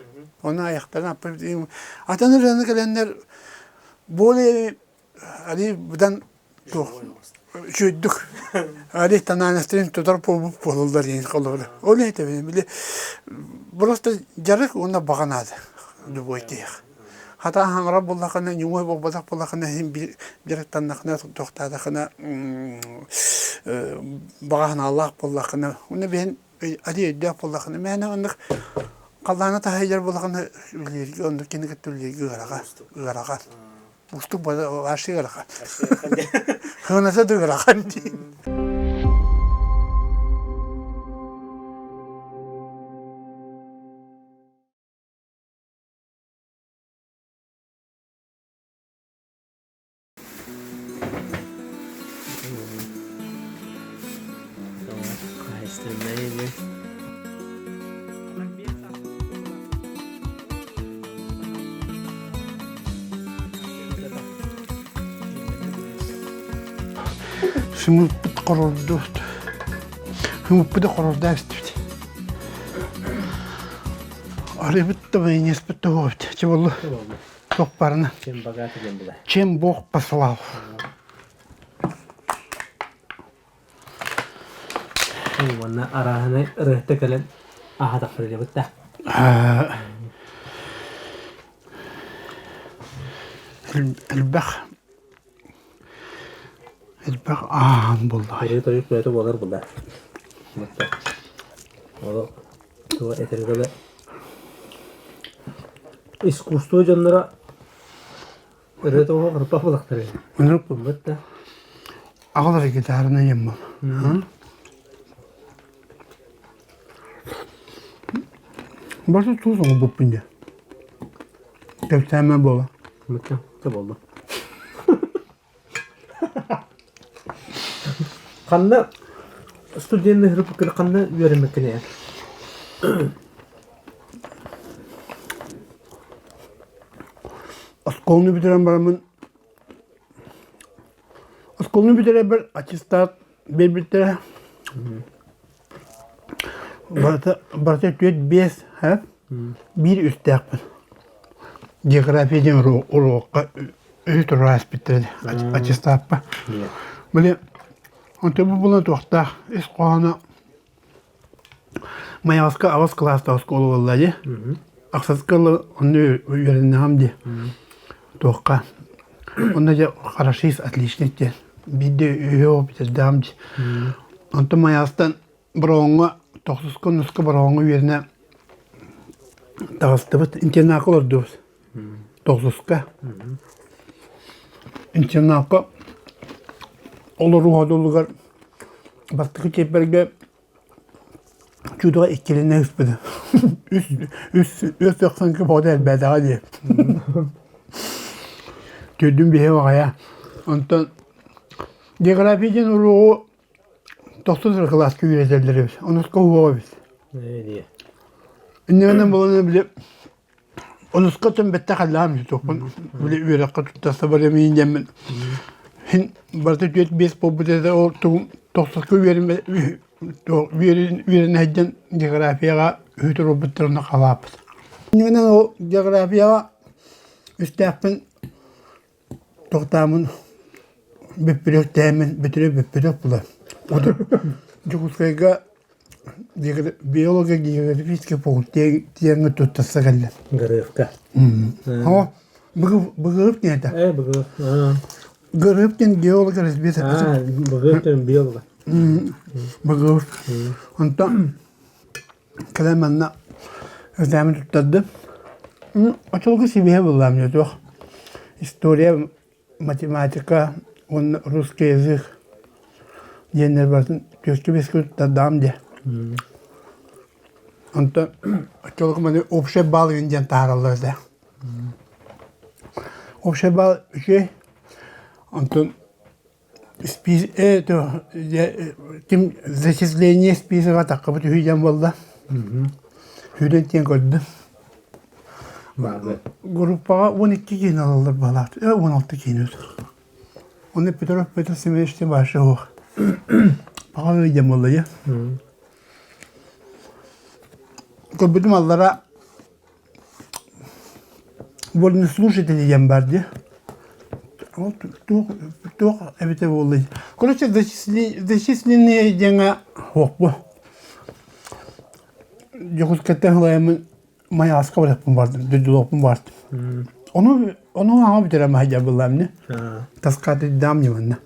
Ону айахтарын аппыт атын ырыаны кэлэннэр более али быдан туох үчүгэйдик али тональностарын тутар буолбут буолаллар диэн холобура. Ол этэбин били просто дьарык уонна баҕа наада любой киһиэхэ. Хата хаҥара буоллаххына, ньуҥуй буолбатах буоллаххына иһин биир дьарыктаннаххына, туохтаатаххына баҕа санаалаах буоллаххына, уонна биһин adi өйдөөх буоллаххына, мээнэ оннук халлаана таһыйар буоллаххына үлэлииргэ оннук кини кытта үлэлииргэ ыарахан, ыарахан. Уустук вообще ыарахан. Хыната да ыарахан дии. Сымыыппыт хорордубут. Сымыыппыты хорордоо эстибит. Арыйбыт да майонезпыт да буолбут. Чэ буолла. Туох барына. Чем богаты диэн була. Чем Бог послал. Уонна арааһынай ырыһыта кэлэн аһатахтара дебит да. Элбэх Элбэх ааһан буоллаҕа. Ырыа тойук бэйэтэ буолар буолла. Ол туга этэргэ дылы искусство дьонноро ырыа тоҕо ырпах булахтар Оннук булбут да. Аҕалар гитараны еммун. Басы туус оҥорбуппун дьэ. Кэпсээмэ буола. Мыкка, буолла. Ханна студенный группа ханна үөрэммиккиний? Оскуоланы бүтэрэн бараммын оскуоланы бүтэрэрбэр аттестат биэрбиттэрэ. Барыта барыта 4-5 һэ биир үстээхпин. География диэн уруокка үһү туруора испиттэрэ аттестаппа. Били онтон бу булан туохтаах ис хоһооно Майаҕаска аҕыс кылаастаах оскуола буолла дии. Ахсыска онно үөрэннэҕим дии. Туохха. Онно дьэ хорошист, отличник диэн. Биирдэ үһү бүтэрдэҕим дии. Онтон Майаҕастан Бороҕоҥҥо тохсуска оннуска Бороҕоҥҥо үөрэнэ таҕыстыбыт. Интернакка олордубут. Тохсуска. Интернакка олоруу ходулугар бастакы чиэппэргэ чуутуга иккилэнэ ыспыта. Үс үс үс тохсонки боҕото элбээтэҕэ дии. Төрдүн биһи баҕайа. Онтон география диэн уруогу тохсус эрэ кылааска үөрэтэллэр эбит. Онуска уһуоҕа эбит. Иннинэн буолан били Онуска өтөн бэттэх аллаам туохпун били үөрэххэ туттарса барыам диэммин син барыта 4-5 буолбут этэ ол тугум тохсуска үөрэммэ үөрэнэ сылдьан географияҕа үһү туруорбуттарына халааппыт. Иннинэн ол географияҕа үстээхпин тохтоомун бүппүрүөхтээммин бүтүрү бүппүтэх була. Дьокуускайга биолого-географический факультет диэҥҥэ туттарса кэллим. Гырыывка. О, Быгыып диэн этэ. Э, Быгыып. Гырыып диэн геолог разбит А, Быгыып диэн биолог. Быгыып. Онтон кэлэн манна экзамен туттардым. Очолго сибиһэ буллаам дьэ туох. История математика уонна русский язык диэннэр барытын түөскэ-биэскэ туттардаҕым диэ. Онтон оччолорго маны общий балл игин диэн таһаараллар этэ. Общий балл үчүгэй. Онтон ким зачисление списога таххыбыт үһү диэн буолла. Сүүрэн тиийэн көрдүм. Группаҕа 12 киһини ылаллар баҕалаах, 16 киһини. Оны Петров Петр Семенович диэн вообще суох. Баҕа диэн буолла дьэ. Көрбүтүм аллара вольнослушатели диэн баар дии. Ол туох туох эбитэ буоллай. Короче, зачисленные диэҥҥэ суохпун. Дьокуускайтан сылайаммын Майааска барыахпын бардым, дойдулуохпун бардым. Ону ону аҕа бүтэрэ маһайдьабыллаам не. Таскаатыйдаам не манна.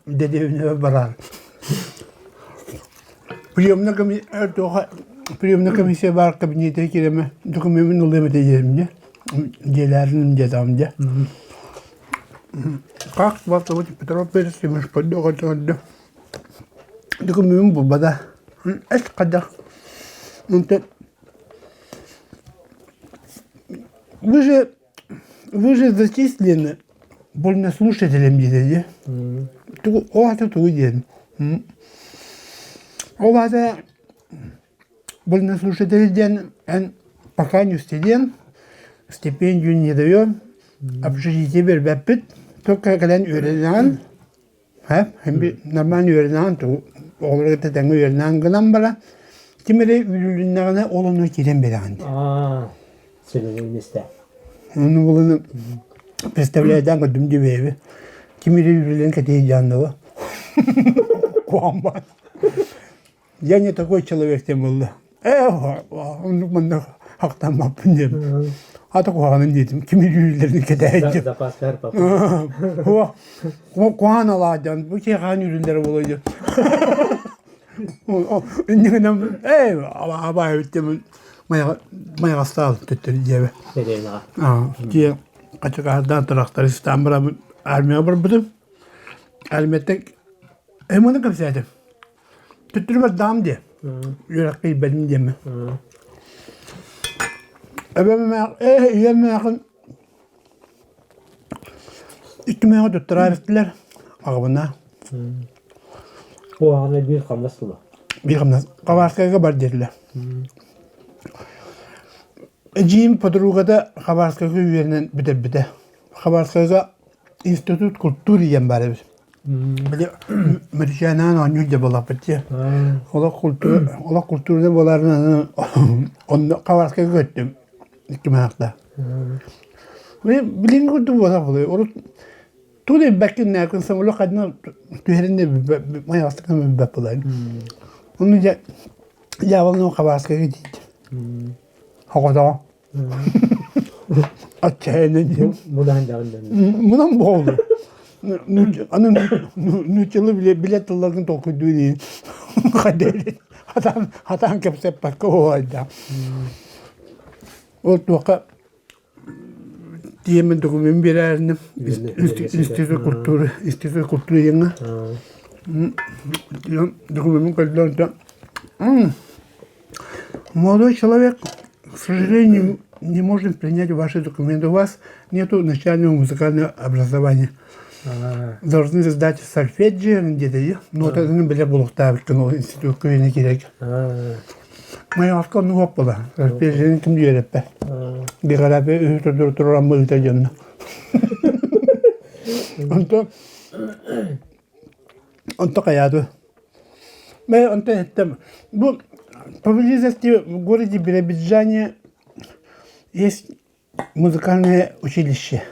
Дэриэбинэбэ бараар. Приемная приемная комиссия баар кабинетигэр киирэмэ докумеммин ылыам этэ диэтим дьэ. Дьиэлээрин диэтэҕим дьэ. Как вас зовут Петров Петр Семенович көрдө Докумуон булбата. Эс хайдах Онтон вы же вы же зачислены вольнослушателем диэтэ дии. Тугу ол аата тугу диэн Ол аата вольнослушатель диэн эн пока не студент, стипендию не даем, общежитие биэрбэппит, только кэлэн үөрэнэҕин Нормально үөрэнэҕин тугу оҕолору кытта тэҥҥэ үөрэнэҕин гынан баран ким эрэ үүрүлүннэҕинэ ол онно киирэн биэрэҕин дии. Аа, сөбүлүүн истэ. Ону булан представляйдаан көрдүм дии бэйэбин. Ким эрэ үүрүлэн кэтиһи дьааннаба. Куһаҕан Я не такой человек диэн буолла. Ээ, оннук маннык хахтаммаппын диэм. Ата куһаҕанын диэтим. Ким үүрүллэрин кэтээччи. Запас папа. Куһаҕан алаадьан, бу киһи үүрүллэрэ буолуо диэн. Иннигинэн ээ, абаай эбит диэмин майаҕастаал төттөрү диэбэ. Дьиэ хачыкаардаан трактористаан бараммын армияҕа барбытым. Армияттан эмоны кэпсээтим. Төттөрү бардаҕым диэ. Үөрэххэ киирбэтим диэммин. Эбэм эмээх ээ ийэм эмээхин икки мэҕэ туттараар истилэр аҕабына. Куһаҕана биир хамнас тула. Биир хамнас. Хабаровскайга бар диэтилэр. Эдьиийим подругата Хабаровскайга үөрэнэн бүтэрбитэ. Хабаровскайга институт культуры диэн баар эбит. Били Мөрүчээнээн оонньуур дьэ буоллахпыт дии. Олох культура, олох культурата буоларынан онно Хабаровскайга көттүм. Икки маахта. Билиҥҥи курдук буолар буолуо. Урут тугу да билбэккин нээкин самолет хайдах түһэрин да майаҕастыкын билбэт буолайын. Ону дьэ дьаабалынан Хабаровскайга тиийдим. Хоҕотоҕо. Отчаянно диэн. Мунаан даҕын Мунан буолду. Аны нууччалыы билэ тылларгын толкуйдуу диин. Хатаан хатаан кэпсэппэккэ уһуйда. Ол туохха тиэмэн документ биэрээриним институт культуры институт культуры диэҥҥэ докумеммун көрдөөн Молодой человек, к сожалению, не можем принять ваши документы. У вас нету начального музыкального образования. Должны сдать сольфеджио где-то, но это билэ булуктаабыккын ол институтка үөрэнэ киирэргэ. Майаҕаска оннук буола. Сольфеджионы ким үөрэппэ. География үһү турдур туран быһыыта дьонно. Онто онто хайааты Мэ онтон эттем бу поблизости в городе Биробиджане есть музыкальное училище.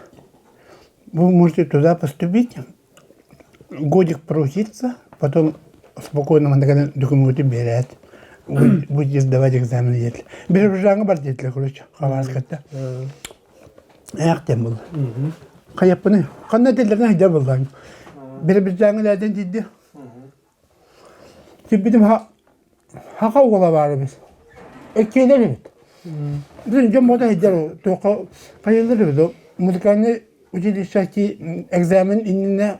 Вы можете туда поступить, годик проучиться, потом спокойно манна документы биэрээт, будете сдавать экзамен диэтилэр. Биробиджаҥҥа бар диэтилэр, короче, Хабаровскайта. Ээхтэн буолла. Хайаппыный? Ханна этэллэринэ сылдьар буоллаҕым. Биробиджаҥҥа лээдэн тиийдэ. Киирбитим хаха уола баар эбит. Эккиэлэр эбит. Бүтүн дьон буота сылдьар туохха хайыыллар эбит. Музыкальный училище экзамен иннинэ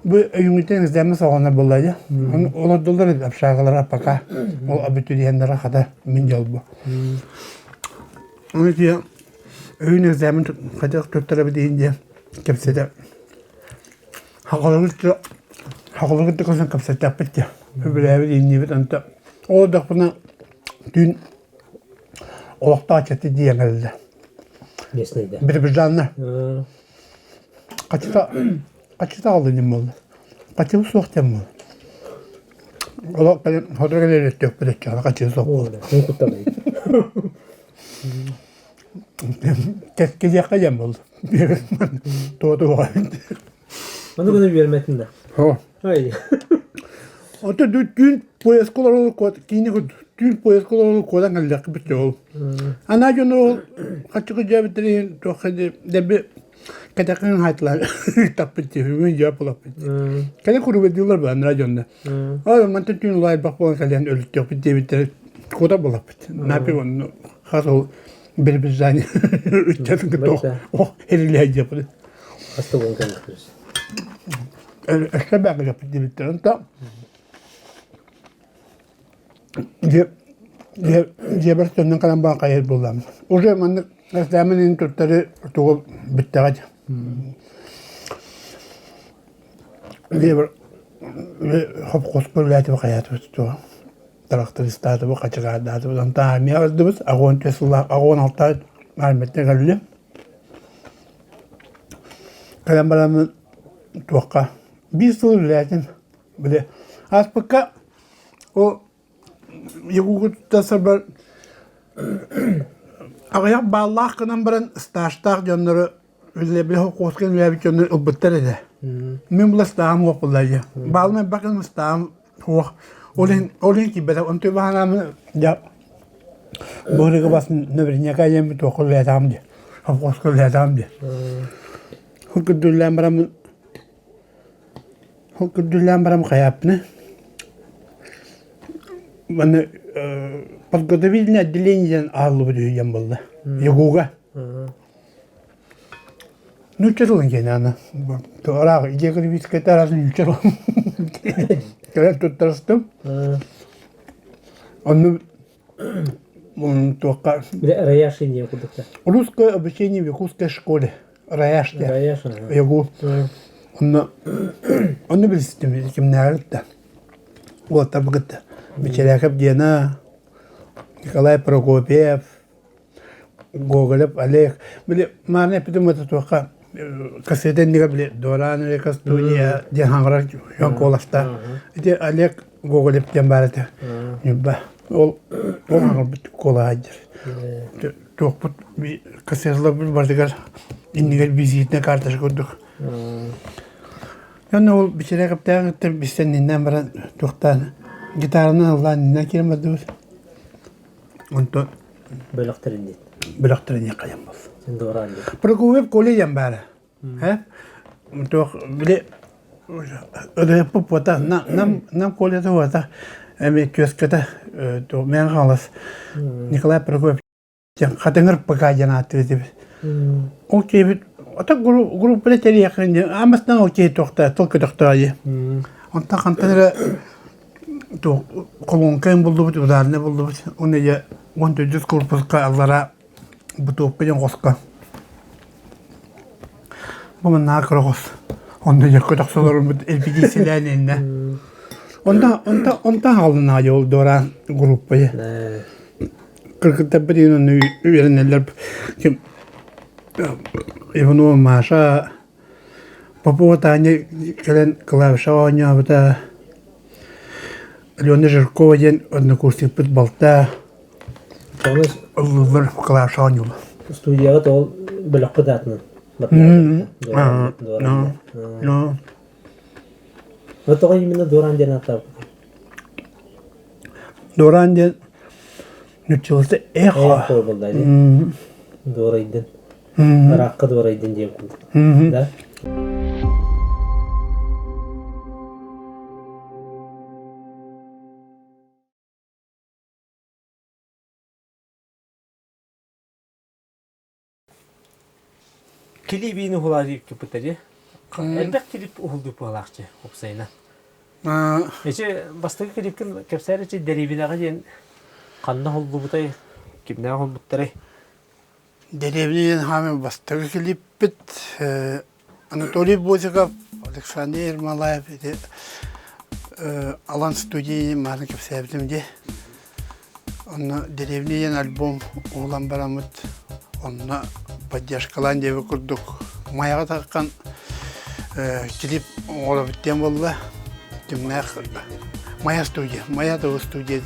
бу өйүҥҥүттэн экзамен саҕаланар буолла дии. Ону олордуллар эбит общагалара пока. Ол абитуриеннара хата мин дьолбу. Ону тиийэн өйүн экзамен хайдах туттарабыт иһин диэн кэпсэтэ Хаҕылыгыт да көсөн кэпсэттэхпит дии. Үбүлээбит иинниибит онто ол олордохпуна түүн олохтоох чэти диэн кэллэ. Местный да. Биробиджанна. Хачыта хачыта аҕалла диэн буолла. Хачыбы суох диэн буолла. Олох кэлин сотору кэлэн өттүөхпүт өччөҕүнэ хачыы суох буолла. Куттанай. Кэскилиэххэ диэн буолла. Туо-туоҕа. Ону гына үөрмэтин да. О. Ой. Ото түүн поездка олорор киинэ түүн поездка олорор куодан кэллэххэ бүттэ ол. Анаа дьон ол хаччы дьээбиттэрин туохха дэби кэтэхин хаайтылар таппыт дии дьаа булаппыт. Кэлин курубедилар ба анаа дьонно. Ой мантан түүн улаайбах буолан кэлэн өлүттүөхпүт диэбиттэр куота булаппыт. Напи онну хас ол Биробиджане ыччатын кытта ох эрилиһэйдиэхпит. Хас да буолан кэллэхпит. Өссө бэҕэһэппит диэбиттэр. Онто дьиэбэр төннөн кэлэн баран хайыр буоллам. Уже маннык экзамен иһин туттары тугу бүттэҕэ дии. Дьиэбэр хопхуоска үлэлээтибит хайаатыбыт туох Тырахтарыыстаатыбыт, хачыгаардаатыбыт, онтон армия бардыбыт, аҕыс түөрт сыллаах, 86 армияттан кэллим. Кэлэн бараммын туохха биир сыл үлэлээтим. Били ааспыкка ол Якутскай сарбар аҕыйах бааллаах гынан баран стажтаах дьоннору Үлэлэбил холкуоска үлэлээбит дьону ылбыттар этэ. Мин була ыстаам уох буолла дии. Баалым элбэх гынан ыстаам уох. Ол иһин ол иһин киирбэтэх. Онтуй баһанаамын дьэ быһырыгы бас наверняка ийэм туохха үлэлээтэҕим дии. Холкуоска үлэлээтэҕим дии. Ол көрдүүлээн бараммын ол көрдүүлээн барам хайааппына Манна подготовительное отделение диэн аһыллыбыт үһү диэн буолла. ЯГУга. Нуучча тылын киэнэ аны ыраах идея араас нуучча тылын кэлэн туттарыстым. Онну туохха Рояш иния курдук Русское обучение в якутской школе. Рояш Рояш ЯГУ. Онно онно билистим кимнээҕи кытта уолаттарбын кытта Мичэрээкэп Гена, Николай Прокопьев, Гоголев Олег. Били мааны эппитим это туохха кассета иннигэр били Дуораан Река студия диэн хаҥырар дьон куоластаах. Ити Олег Гоголев диэн баар этэ Ньурба. Ол ол хаҥырбыт куолаһа диир. Туохпут кассеталарбыт барытыгар иннигэр визитная карточка курдук. Онно ол бичэрэ кэптээҕин кытта билсэн иннинэн баран туохтаан гитаранан ыллаан иннинэн киирэн бардыбыт. Онтон Бөлөхтөрүн диэн. Бөлөхтөрүн диэн хайан буолла. Дуораан диэн. Прокопьев Коля диэн баара. Э? Туох били ырыаппыт буота нам нам Колята буота эми түөскэтэ мээн хаалас Николай Прокопьев диэн хатыҥыр ПК диэн ааттыыр этибит. Ол киһибит ата группа тэрийэххин диэн аамастан ол киһи туохта тыл көтөхтөө дии. Онтон хантан эрэ Колонка буллубут, ударный буллубут. Уонна дьэ 14 корпуска аллара бутуопка диэн хоско. Бу маннаа кыра хос. Онно дьэ көтөхсөлөрүммүт репетициялээн иннэ. Онто онто онто хаалынаа дьэ ол дуораан группа дьэ. Кыргыттарбыт иһин онно үөрэнэллэр. Ким Иванова Маша Попова Таня кэлэн клавиша оонньообута, Алена Жиркова диэн однокурсникпыт балта ыллыыллар клавиша оонньуулар. Студияҕа ол бөлөххүт аатынан Ну. Ну тоҕо именно Дуораан диэн ааттаабыккытый? Дуораан диэн нуччалыыта эхо. Эхо буолла дии. Дуорайдын. Ыраахха дуорайдын диэн курдук. Да? Килибиини уһулаары дии. Элбэх клип уһулдук буолаахчы уопсайынан. Ичи бастакы клипкин кэпсээр ичи дэриэбинэҕэ диэн ханна уһуллубутай, кимнээх уһулбуттарай? Дэриэбинэ диэн хаамыы бастакы клиппит Анатолий Босиков, Александр Ермолаев ити Алан студия мааны кэпсээбитим дии. Онно дэриэбинэ диэн альбом уһулан бараммыт онно поддержкалаан диэбит курдук Майаҕа таххан клип оҥоробут диэн буолла. Кимнээх Майа студия, Майа тыл студия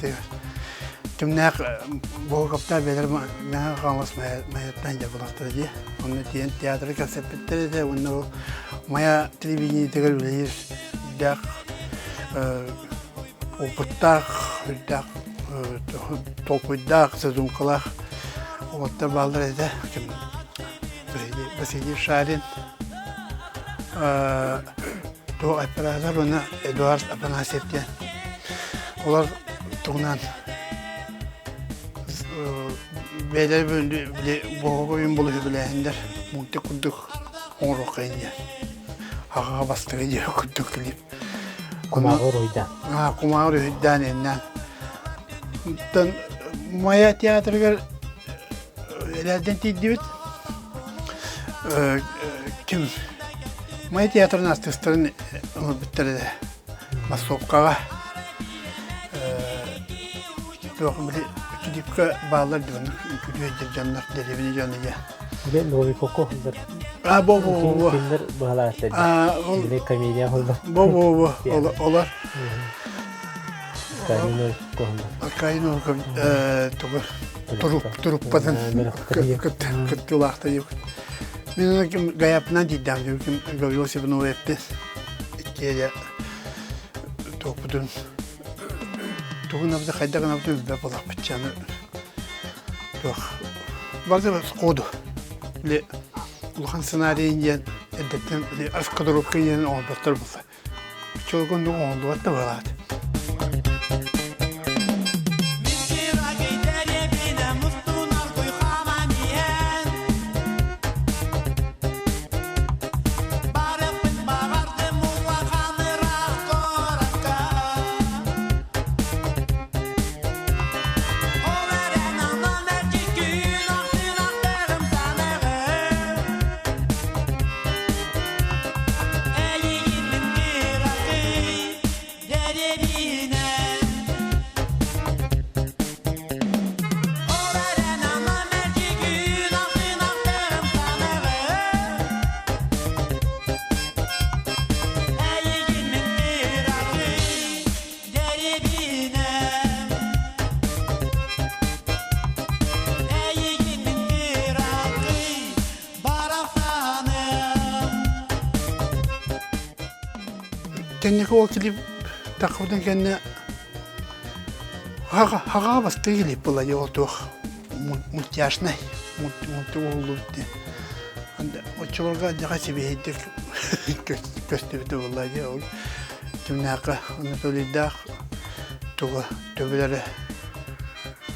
Кимнээх Боһукаптаах бэйэлэрэ Мэҥэ Хаҥалас Майаттан дьэ булахтара дии. Онно тиийэн театры кэпсэппиттэр этэ уонна ол Майа телевидениетигэр үлэлиир үрдээх опыттаах, үрдээх толкуйдаах, задумкалаах уолаттар бааллар этэ. Василий Шарин, туох оператор уонна Эдуард Афанасьев диэн. Олор тугунан бэйэлэрэ били боһугу булу үбүлээһиннэр мультик курдук оҥоруохха диэн. Аҕаҕа бастакы дьиэ курдук клип. Кумааҕы уруһуйдаан. Кумааҕы уруһуйдаан иннээн. Оттон Майа театрыгар элээрдэн тиийдибит. Ким Майа театрын артыыстарын ылбыттар этэ. Массовкаҕа туох били клипка бааллар дьон күлүөйдэр дьоннор дэриэбинэ дьоно диэн. Били Новиковка уһуллар. А бо бо бо. Кинилэр быһалааттар. А ол Били комедия уһуллар. Бо бо бо олор. Аркадий Новиков тугу туруппатын кыттыылаахта Мин ким Гаяпынан тиийдэҕим ким Гаврил Иванов эппит иккиэйэ туохпутун тугун абыта хайдах гынабытын билбэт буоллахпытчаны туох барыта сходу били улахан сценарийын диэн эрдэттэн били раскадровка диэн оҥорботтор буолла Чолгун оҥоһуллубат да быһалаат. Кэнники ол клип таххыбытын кэннэ хаҕа бастыы клип была ол туох мультяшнай мульти уһуллубут диэн оччолорго дьаха сибиэһэйдик көстүбүтэ буолла дии ол кимнээххэ Анатолийдаах туга төбөлөрө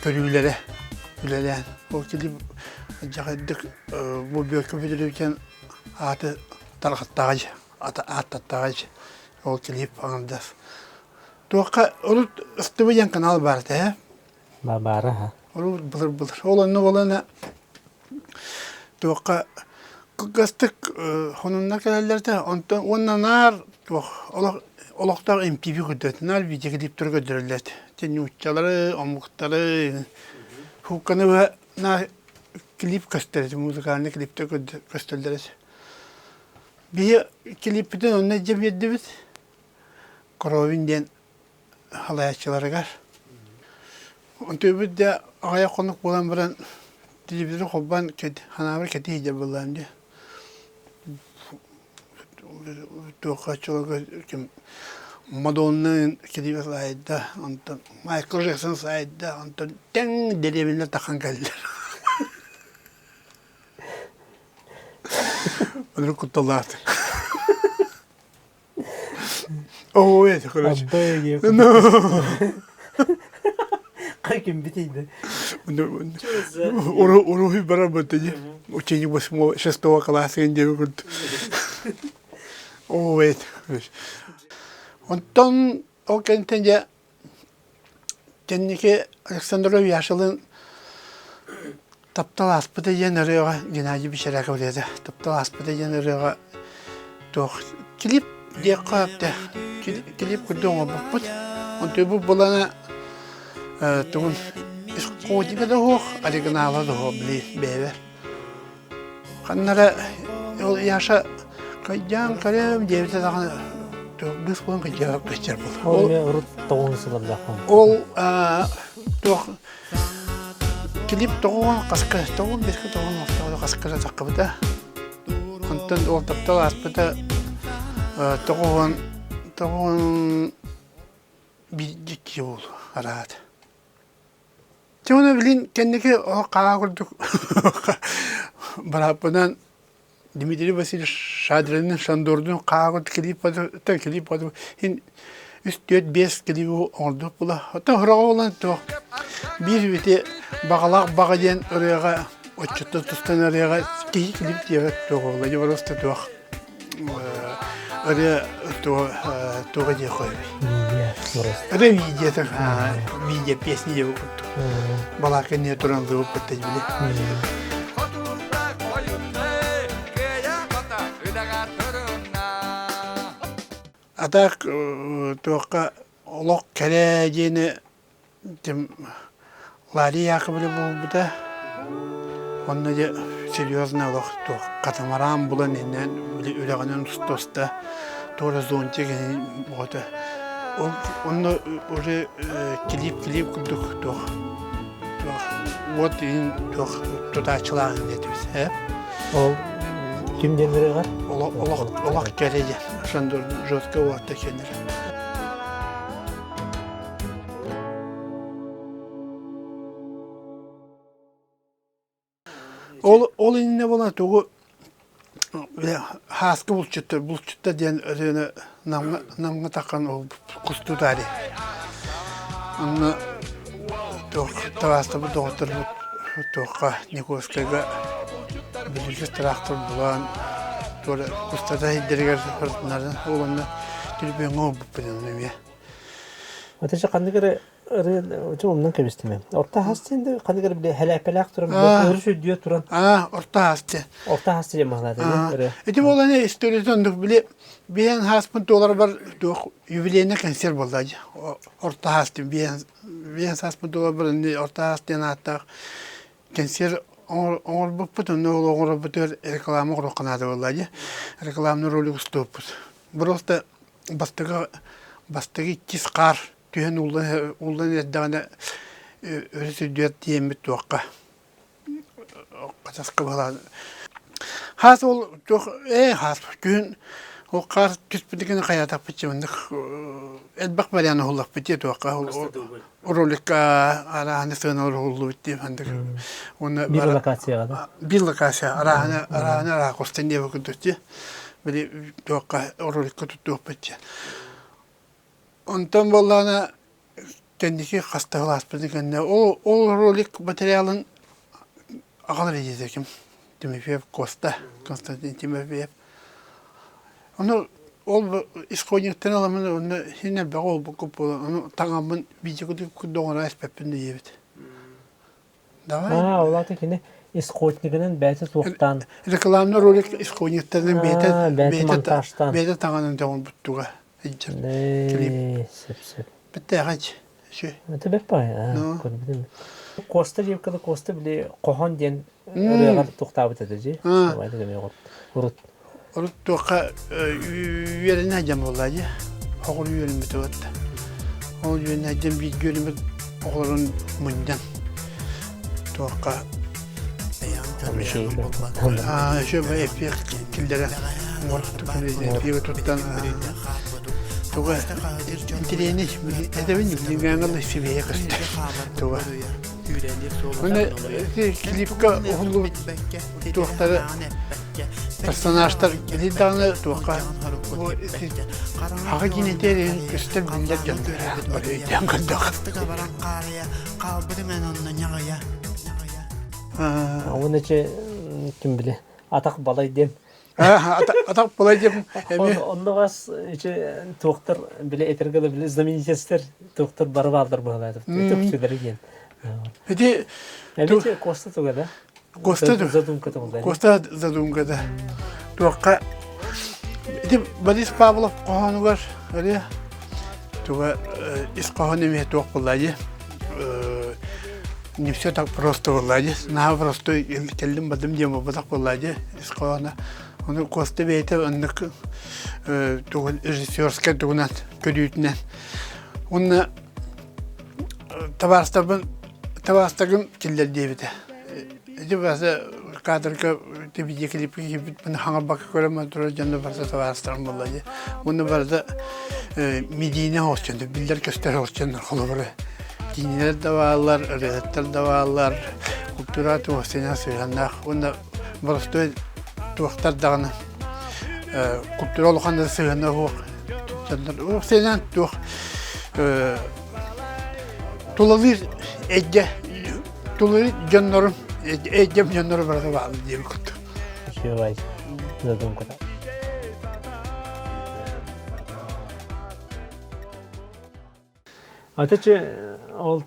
көрүүлэрэ үлэлээн ол клип дьаҕайдык бу Бүөккэ Бүдүрүчэн ааты тарҕаттаҕа ааттаттаҕа ол клип аҥардас туохха урут СТВ диэн канал баар этэ ээ Баара ха. Урут былыр былыр ол онно буолан туохха кылгастык хонунна кэлэллэр этэ онтон уонна наар туох олох олохтоох MTV көрдөрөт наар видеоклиптары көрдөрөллөр этэ ити нууччалары омуктары фукканы быһа наар клип көстөр этэ музыкальный клиптэр көстөллөр этэ Биһи клиппитин онно илдьэ биэрдибит. Коровин диэн халайааччыларыгар. Онтуйбут да аҕыйах хонук буолан баран телевизоры холбоон ханаабар кэтии сылдьар буоллаҕым дии. Туохха оччолорго ким Мадонна клип саайда, онтон Майкл Джексон саайда, онтон тэҥ дэриэбинэ тахан кэллилэр. Онон кутталаат. Оо, это короче. Ким битийди? Уруһуй барар бытыни. Ученик восьмого, шестого класса диэби курдук. Оо, это короче. Онтон ол кэнниттэн дьэ Кэнники Александров Яшалыын «Таптал ааспыта» диэн ырыаҕа Геннадий Бечеряков ырыата «Таптал ааспыта» диэн ырыаҕа туох клип диэххэ сөптөөх клип курдук оҥорбуппут. Онтуйбут булана тугун исходника да суох, оригинала да суох били бэйэбэр. Ханна эрэ ол Яша кыйдьаан көрөм диэбитэ даҕаны быыс буолан кыйдьаабат көстөр буолла. Ол эмиэ урут тоҕуһун сыллардаахпын. Ол туох клип тоҕуон хаска тоҕуон бэскэ тоҕуон алтаҕа хаска таххыбыта. Онтон ол таптал ааспыта тоҕуон тоҕуон биирдик киһи буолуо араат. Дьэ уонна билин кэнники хаа курдук бырааппынан Дмитрий Васильевич Шадринын Шандордун хаа курдук клип клип иһин үс түөрт биэс клиби оҥордубут була. Оттон хороҕо буолан туох биир ити баҕалаах баҕа диэн ырыаҕа отчуттан тустан ырыаҕа киһи клип диэбэт туох буолла просто туох Ырыа туга диэх хоһуй? Ырыа видеота видео песни диэбит курдук. Балаакка иннигэр туран ыллыыбыт били. А так туохха олох кэрэ диэни Тим Ларри Яковлев буолбута. Онно дьэ серьезно олох туох катамаран булан иннэн үрэҕинэн уста-уста туора зонтик оҕото. Ол онно уже клип-клип курдук туох туох уот иһин туох тутааччылаах этибит ээ. Ол ким диэн ырыаҕар? Олох олох кэрэ диэн. Ошондор жестко уотта кенер. Ол ол иннинэ буолан тугу хааскы булчуттар булчуттар диэн ырыаны Намҥа Намҥа таххан ол кустутари. Онно туох табаастабыт доҕотторбут туохха Никольскайга бүлүүчүс тыраахтар булан туора кустата сирдэригэр сырытыннаран ол онно түрбүөҥҥэ уурбуппут онно эмиэ. Отече ханнык эрэ ырыа умнан кэбистим Орто хас диэн ханнык эрэ били хэлээппэлээх туран өрүс үрдүө туран Аа, орто хаас диэн. Орто хаас диэн маһалаата ырыа. Ити буолан историята оннук били биһэн хааспын туоларбар туох юбилейный концерт буолла орто хаас диэн биһэн сааспын туоларбар орто хаас диэн ааттаах кэнсиэр оҥорбуппут онно ол оҥорорбутугар реклама оҥоруохха наада буолла дии рекламный ролик устубуппут просто бастакы бастакы иккис хаар. түһэн ууллан ууллан эрдэҕинэ өрүс үрдүгэр тиийэммит туохха хатаска быһалаан хаас ол туох ээ хаас күһүн ол хаар түспүтүгүн хайаатахпыт маннык элбэх вариант уһуллахпыт дии туохха роликка арааһаны сыаналар уһуллубут дии ханнык уонна биир локацияҕа да биир локация арааһаны арааһаны араа диэбит курдук дии били туохха роликка туттуохпут дии онтон буоллаҕына кэнники хаста сыл кэннэ ол ол ролик материалын аҕалар диэтэ Тимофеев Коста Константин Тимофеев ону ол исходниктан ыламмын онно син элбэҕи уолбуккут буолан ону таҥаммын видео курдук оҥоро испэппин диэбит давай Аа, ол аата кини исходнигынан бэйэтэ туохтаан рекламный ролик исходниктарынан бэйэтэ Аа, бэйэтэ бэйэтэ монтажтаан. бэйэтэ таҥанан оҥорбуттуга илдьэр клип Ээ, сөп сөп. Бэттээхэй үчүгэй. Это бэрт баҕайы, Ну. көрбүтүм. Коста диэбиккэ Коста били хоһоон диэн ырыаҕар туохтаабыт этэ дии. Урут. Урут туохха үөрэнэ сылдьан буолла дии. Оҕолор үөрэммит уотта. Ол үөрэнэ сылдьан бииргэ үөрэммит оҕолорун мунньан туохха еще эфир киллэрэ эфир туттан туга интириэни этэбин билиҥҥээҥҥэ сибиэһэ көстөр туга Уонна клипка уһуллубут туохтары персонажтар били даҕаны туохха аҕа киинэтэ көстөр биллэр дьоннор бары өйдөөн көрдөх. Уонна ким биле атах балай диэн Атах балай диэн эмиэ Оннугас ичи туохтар биле этэргэ да биле знаменитостар туохтар бары баалдар быһалаатып төксүлэри диэн. Ити Эбити Коста туга да? Коста задумка тугулда. Коста задумка да. Туохха ити Борис Павлов хоһоонугар ырыа туга ис хоһоон эмиэ туох буолла дии не все так просто буолла дии наһаа простой кэллим бардым диэн буолбатах буолла дии ис хоһооно ону Коста бэйэтэ оннук тугун режиссерскай тугунан көрүүтүнэн уонна табаарыстарбын табаарыстаргын киллэр диэбитэ Ити басы кадрга видеоклипка киирбит хаҥарбакка көрөн турар дьонно барыта табаарыстарым буолла дии. Уонна барыта медийный хоосчоннор, биллэр көстөр хоосчоннор холобура. Киинэлэр да бааллар, ырыаһыттар да бааллар, культура туохсуна сыһыаннаах уонна боростуой туохтар даҕаны культура улахан да сыһыана суох дьоннор уопсайынан туох тулалыыр эйгэ Тулуй дьоннорум, эйгэм дьонноро барыта бааллар диэбит курдук. Үчүгэй задумката. Ата ол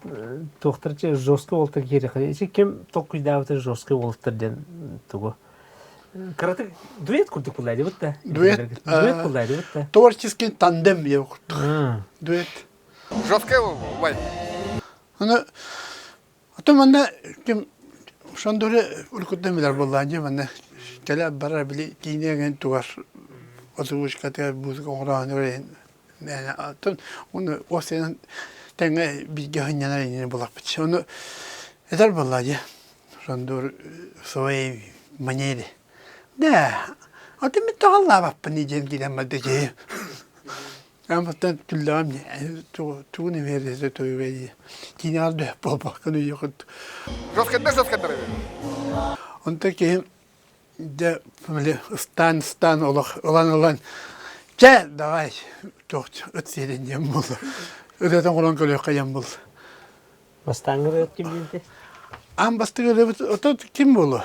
туохтар жесткий уолтар киириэхэ. Ити ким толкуйдаабыта жесткий уолтар диэн тугу? Кыратык дуэт курдук буллаа дебит да. Дуэт. Дуэт буллаа дебит да. Творческий тандем диэбит курдук. Дуэт. Жесткий вай. Аны Оттон манна ким Шондоры уруккуттан билэр буоллаҕа дии манна кэлэ барар били киинэ эҥин тугар озвучкатыгар музыка оҥороонугар иһин мээнэ оттон уонна уопсайынан тэҥҥэ бииргэ сынньанар иннинэ буларбыт. Ону этэр буоллаҕа дии Шондор в своей манере. Да, оттон мин тоҕоллообаппын диэн киирэн барда киһи. Аматтан түллэҕим тугун эмиэ туйуга дии. Киинэҕэр да буолбаккын үйэхит. Жесткайдар, жесткайдар. Онто киһим дьэ били ыстаан ыстаан олох ылан ылан чэ давай туох ыт сиэрин диэн буолла. Ырыатын оҥорон көрүөххэ диэн буолла. Бастааҥҥы ырыат ким диэнтэй? Аан бастакы ырыабыт ото ким буолуо?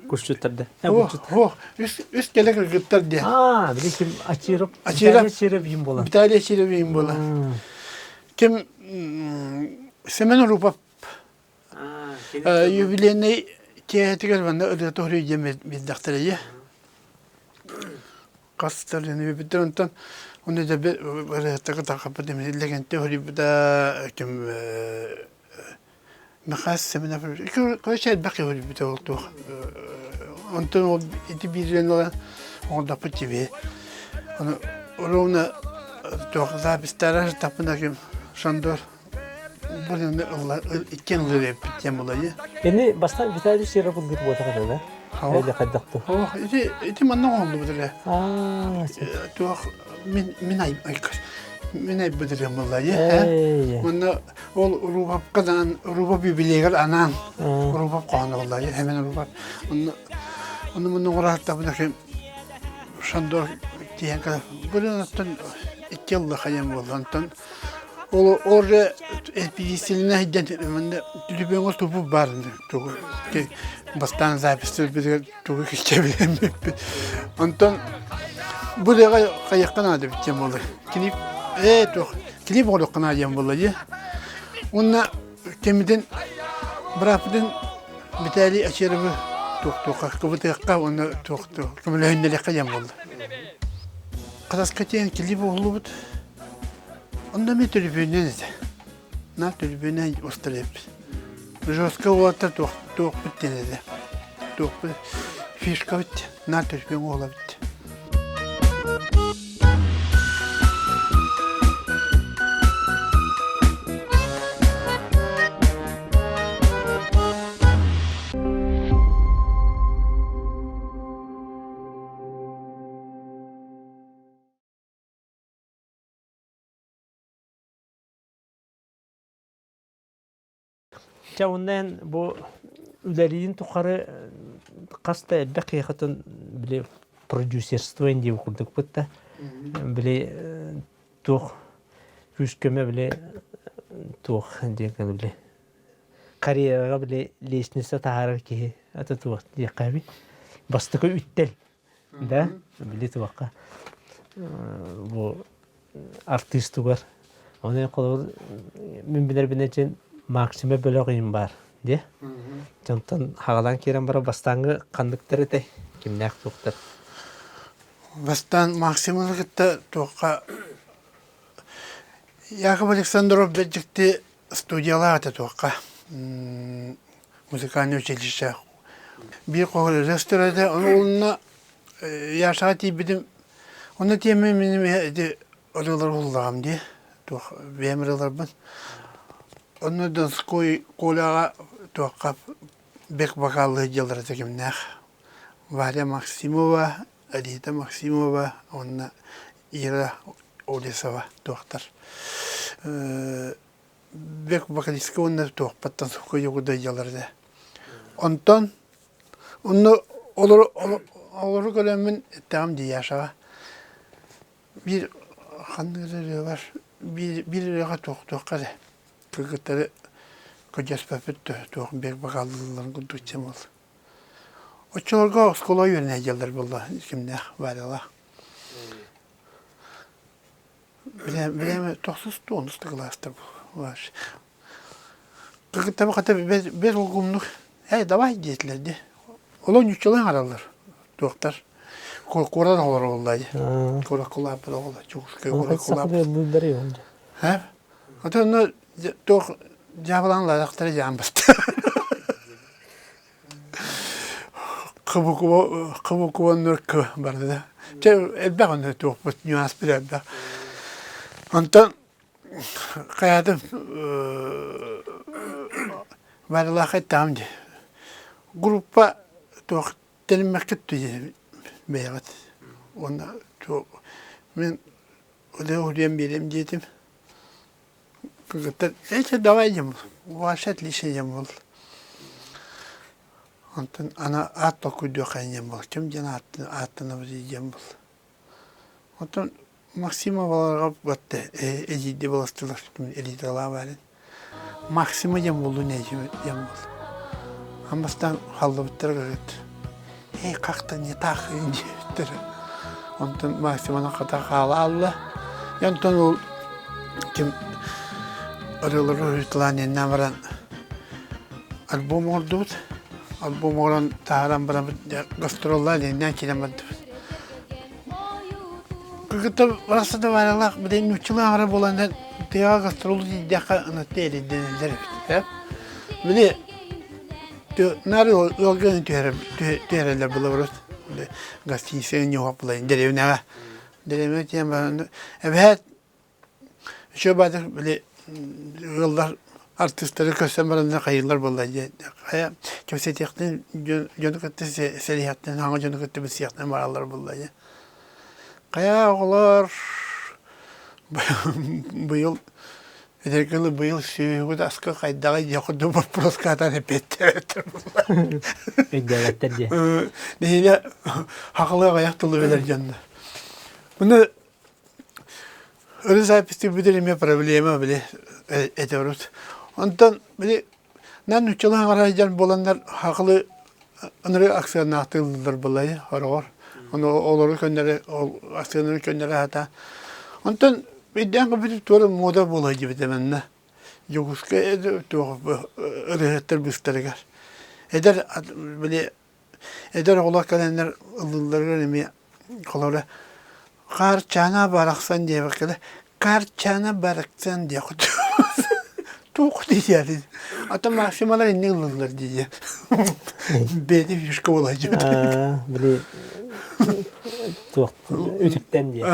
Кусчуттар да. Ох, үс үс кэлэ кыргыттар диэн. Аа, били ким Ачиров, Виталий Ачиров иин буолан. Виталий Ачиров иин буолан. Ким Семен Рупов юбилейный киэһэтигэр манна ырыа тоһуруй диэн билдэхтэрэ хас бүтэр онтон уну да ырыаттага тахаппыт лэгэнте хоруйбута ким Михаил Семенов короче элбэх киһи өлбүтэ ол туох онтон ол ити биирдэн ылан оҥордохпут тиби ону ровно Туох записьтара сытаппына ким Шандор бу иккиэн ылыр эппит диэн буолайы. Ини бастаан Виталий Сиров ыллыыр буолтаҕа да? Или хайдах Ох, ити ити манна оҥоһуллубут эле. Туох мин мин ай мин айбыт эле буоллайы. Манна ол Рубапка даан Рубап юбилейгар анаан Рубап хоһоно буоллайы. Хемен Рубап. Онно онно мунну оҥорааттабына ким Шандор тиийэн кэлэн бу оттон икки ылла хайан буолла. Онтон ол уже эпидиссилинэ сылдьан манна түлүпүөҥҥэ тупу баар тугу бастаан записьтарбытыгар тугу киччэбилэммиппит. Онтон бу дэҕэ хайыахха наада эбит диэн буолла. Клип ээ туох клип оҥоруохха наада диэн буолла дии. Уонна кэмитин бырааппытын Виталий Ачеровы туох-туохха кыбытыахха уонна туох-туох көмөлөһүннэриэххэ диэн буолла. Хараска тиийэн клип уһуллубут. Онно эмиэ төлөпүөннэн этэ. На төлөпүөннэн устар эбиппит. Жестко уолаттар туох туохпут диэн этэ. Туохпут фишкабыт на төлөпүөн уолабыт. Чэ онно эн бу үлэлиирин тухары хас да элбэх киһиэхэ били продюсерство диэн курдукпут да били туох күүс-көмө били туох диэн били карьераҕа били лестница таһаарар киһи ата туох диэххэ эбит бастакы үттэл да били туохха бу артыыстугар Оны холобур мин билэрбинэн чин Максима бөлөх иин баар дии. Дьонтон хагалаан киирэн баран бастааҥҥы ханныктар этэй? Кимнээх туохтар? Бастаан Максиманы кытта туохха Яков Александров бэрдьикти студиялаах этэ туохха музыкальный училище биир хоһор режиссер этэ ону онно Яшаҕа тиийбитим онно тиэмэ миним ити ырыалары уһуллаҕым дии туох бэйэм ырыаларбын онно Донской Коляҕа туохха бек вокаллыы дьаллара кимнээх Варя Максимова Арита Максимова уонна Ира Олесова туохтар бек вокалистка уонна туохпаттан сукка дьаллар этэ онтон онно олору олору көрөммүн эттэҕим дии Яшаҕа Биир ханнык эрэ ырыалар биир биир ырыаҕа туохтуохха эрэ кыргыттары көрдөспөппүт туох биир бакааллыылларын курдук дьэ буолла. Оччолорго оскуола үөрэнэ сылдьаллар буолла кимнээх Варялаах. Билэм тохсус онус да кылаастар вообще. Кыргыттары хата бэс улгумнук эй давай диэтилэр дии. Олох ньуччалыы аҥараллар туохтар куорат оҕолоро буолла дии. Куоракка улааппыт оҕолор Дьокуускай куоракка улааппыт. Һэ? Ото онно туох дьаабылаан лаадахтара дьаан баста. Кыбыкубаннар к барды да. Чэ элбэх онно туохпут нюанспыт элбэх. Онтон Хайаатым Варялаах эттэҕим дии. Группа туох тэриммэккит дии бэйэҕит. Уонна туох мин уһуйан биэриэм диэтим. Кыргыттар эчэ давай диэн вообще отлично диэн буолла. Онтон аны аат толкуйдуохха диэн буолла. Ким диэн ааттанабыт диэн буолла. Оттон Максимоваларга батта эдьиийди баластылар элиталаа баарын. Максима диэн буоллун диэн буолла. Ам бастаан халлыбыттара говорит, эй, как-то не так диэбиттэрэ. Онтон Максиманы хата хаалаалла. Онтон ол ким ырыалары уһуйталаан иннэ баран альбом оҥордубут. Альбом оҥорон таһааран баран гастроллаан иннээн киирэн бардыбыт. Кыргыттар барахсата бааралаах билигин нууччалыы аҥара буолан тыаҕа гастролу тиийдэххэ ынатта эрийдэнэллэр эбит. Били наар ыалга түһэрэллэр былабырыт гостиницаҕа ньуоһап булайын дэриэбинэҕэ. Дэриэбинэ тиийэн баран эбэһээт. Үчүгэй баайдык били ыаллар артыыстары көрсөн бараннар хайыыллар буолла дии. Хайа кэпсэтиэхтин дьону кытта сэлиһиэхтин, саҥа дьону кытта билсиэхтин бараллар буолла дии. Хайа оҕолор быйыл этэргэ дылы быйыл сүөһүгүт аска хайдаҕый диэх курдук боппуруоска атан эппиэттээбэттэр буолла. Өйдөөбөттөр диye. Нэһилиэ хахылыы аҕыйах тылы билэр дьоннор. Муну Ыры запись эмиэ проблема били этэбит. Онтон били нан нуччалаан аҕарай дьон буоланнар хахылы ыныры аксыаннаахтыыллар былай хороҕор. Ону олору көннөрө ол аксыаннары көннөрө сатаан. Онтон өйдөөн көрбүтүм туора муода буола дьибитэ манна. Дьокуускай туох ырыаһыттар быыстарыгар. Эдэр били Эдэр оҕолор кэлэннэр ыллыылларыгар эмиэ холобура «Хаарчаана барахсан» диэбэккэ «Карчаана барахсан» диэх туох диэри а то максималар инник ыллыыллар дии бэйэтэ фишка буолар Били туох үтүктэн диye.